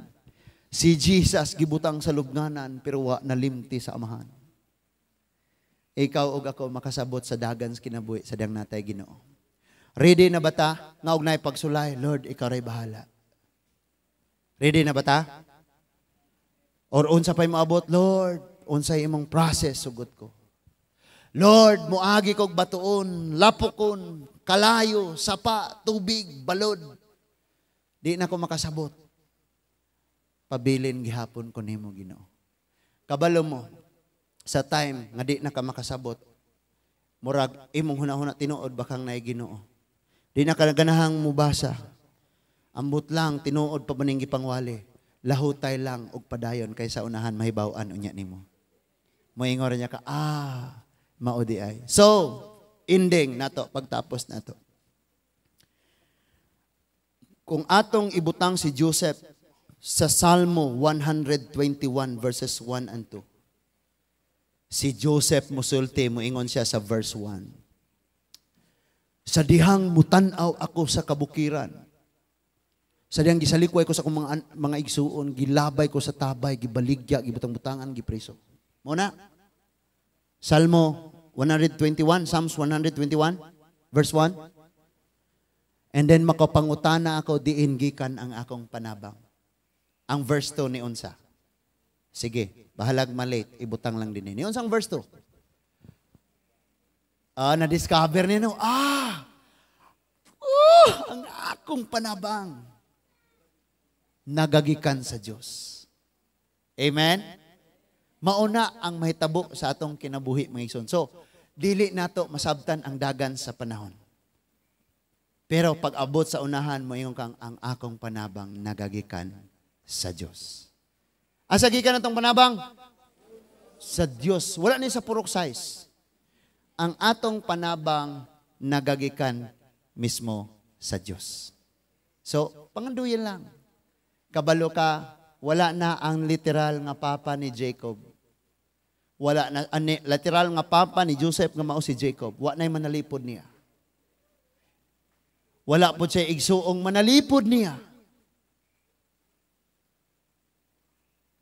Si Jesus gibutang sa lubnganan pero wa nalimti sa Amahan. Ikaw ug ako makasabot sa dagan sa kinabuhi sa diyang natay Ginoo. Ready na ba ta nga og naay pagsulay, "Lord, ikaw ray bahala"? Ready na ba ta? Or unsa pa'y moabot, "Lord, unsay imong process, sugot ko. Lord, moagi kog batuon, lapokon, kalayo, sapa, tubig, balod. Di na ko makasabot. Pabilin gihapon ko nimo, Ginoo." Kabalo mo, sa time nga di na ka makasabot, murag imong hunahuna, tinuod ba kang naay Ginoo? Di na ka ganahang mubasa. Ambot lang, tinuod pa ba ning gipangwali? Lahutay lang og padayon kay sa unahan mahibaw-an unya nimo. Moingon niya ka, "Ah, mao di ay." So, ending nato, pagtapos nato. Kung atong ibutang si Joseph sa Salmo 121 verses 1 and 2. Si Joseph musulti, muingon siya sa verse 1. Sa dihang mutan-aw ako sa kabukiran, sa dihang gisalikway ko sa akong mga igsuon, gilabay ko sa tabay, gibaligya, gibutang-butangan, gipreso. Mao na. Salmo 121, Psalms 121, verse 1. And then makapangutana ako, diin gikan ang akong panabang. Ang verse 2 ni unsa? Sige, bahalag malate, ibutang lang din. Ni unsang verse 2? Ah, na-discover niya, no? Ah! Oh, ang akong panabang nagagikan sa Diyos. Amen? Mauna ang mahitabo sa atong kinabuhi, mga igsoon. So, dili nato masabtan ang dagan sa panahon. Pero pag abot sa unahan, moingon kang ang akong panabang nagagikan sa Diyos. Asa gikan atong panabang? Sa Diyos. Wala ni sa purok sais. Ang atong panabang nagagikan mismo sa Diyos. So, panganduyan lang. Kabalo ka, wala na ang literal nga papa ni Jacob. Wala na ani, literal nga papa ni Joseph nga mao si Jacob. Wa na manalipod niya. Wa Wala po siya igsuong manalipod niya.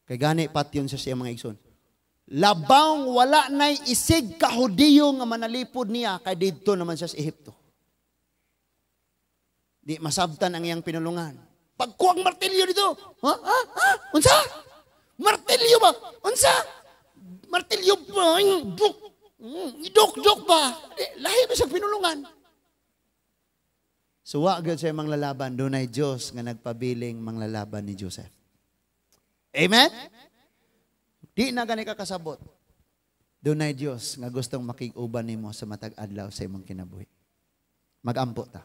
Kay gani patyon siya sa mga igsoon. Labang wala nay isig ka Hudiyo nga manalipod niya kay didto naman siya sa Ehipto. Di masabtan ang iyang pinulungan. Pagkuwang martilyo dito. Ha? Ha? Ha? Unsa? Martilyo ba? Unsa? Martilyo ba? Duk. Idok-dok ba? Lahi ba siya pinulungan? So wa gyud siya manglalaban. Dunay Dios nga nagpabiling manglalaban ni Joseph. Amen? Di na gani ka kasabot. Dunay Dios nga gustong makig-uban nimo sa matag adlaw sa imong kinabuhi. Magampo ta.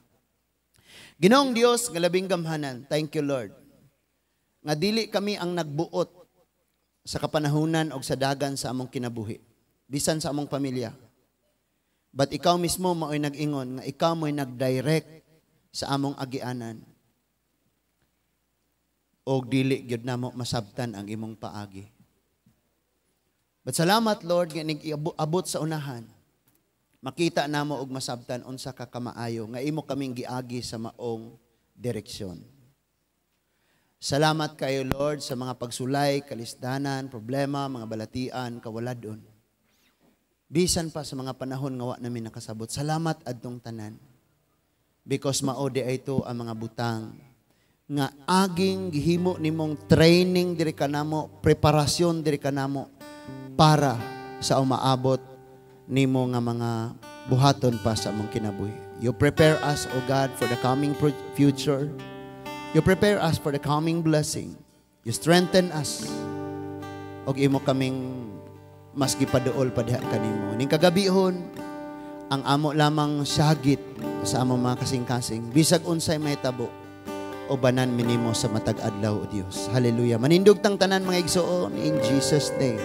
Ginoong Dios nga labing gamhanan, thank you Lord. Nga dili kami ang nagbuot sa kapanahunan og sa dagan sa among kinabuhi, bisan sa among pamilya. But ikaw mismo mao'y nag-ingon nga ikaw mo'y nag-direct sa among agianan. Og dili gyud namo masabtan ang imong paagi. But salamat Lord nga nig-abot sa unahan. Makita namo og masabtan unsa ka kamaayo nga imo kaming giagi sa maong direksyon. Salamat kayo Lord sa mga pagsulay, kalisdanan, problema, mga balatian, kawaladon. Bisan pa sa mga panahon nga wa namin nakasabot. Salamat adtong tanan. Because mao di ay ito ang mga butang nga aging gihimo nimong training diri kanamo, preparasyon diri kanamo para sa umaabot nimo nga mga buhaton pa sa among kinabuhi. You prepare us, O God, for the coming future. You prepare us for the coming blessing. You strengthen us. Og imo kaming mas gipaduol pa diha kanimo. Ning kagabihon, ang amo lamang sagit sa among mga kasing-kasing, bisag unsay mahitabo, ubanan minimo sa matag adlaw, O Dios. Hallelujah. Manindog tang tanan mga igsoon in Jesus name.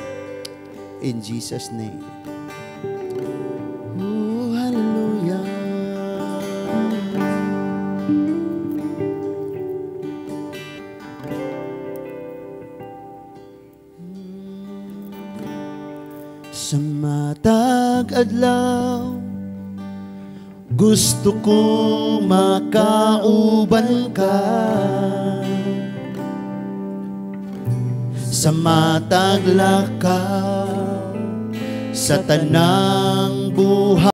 In Jesus name. Oh, hallelujah. Sa matag adlaw, gusto ko makauban ka. Sa matag lakaw, sa tanang buhay.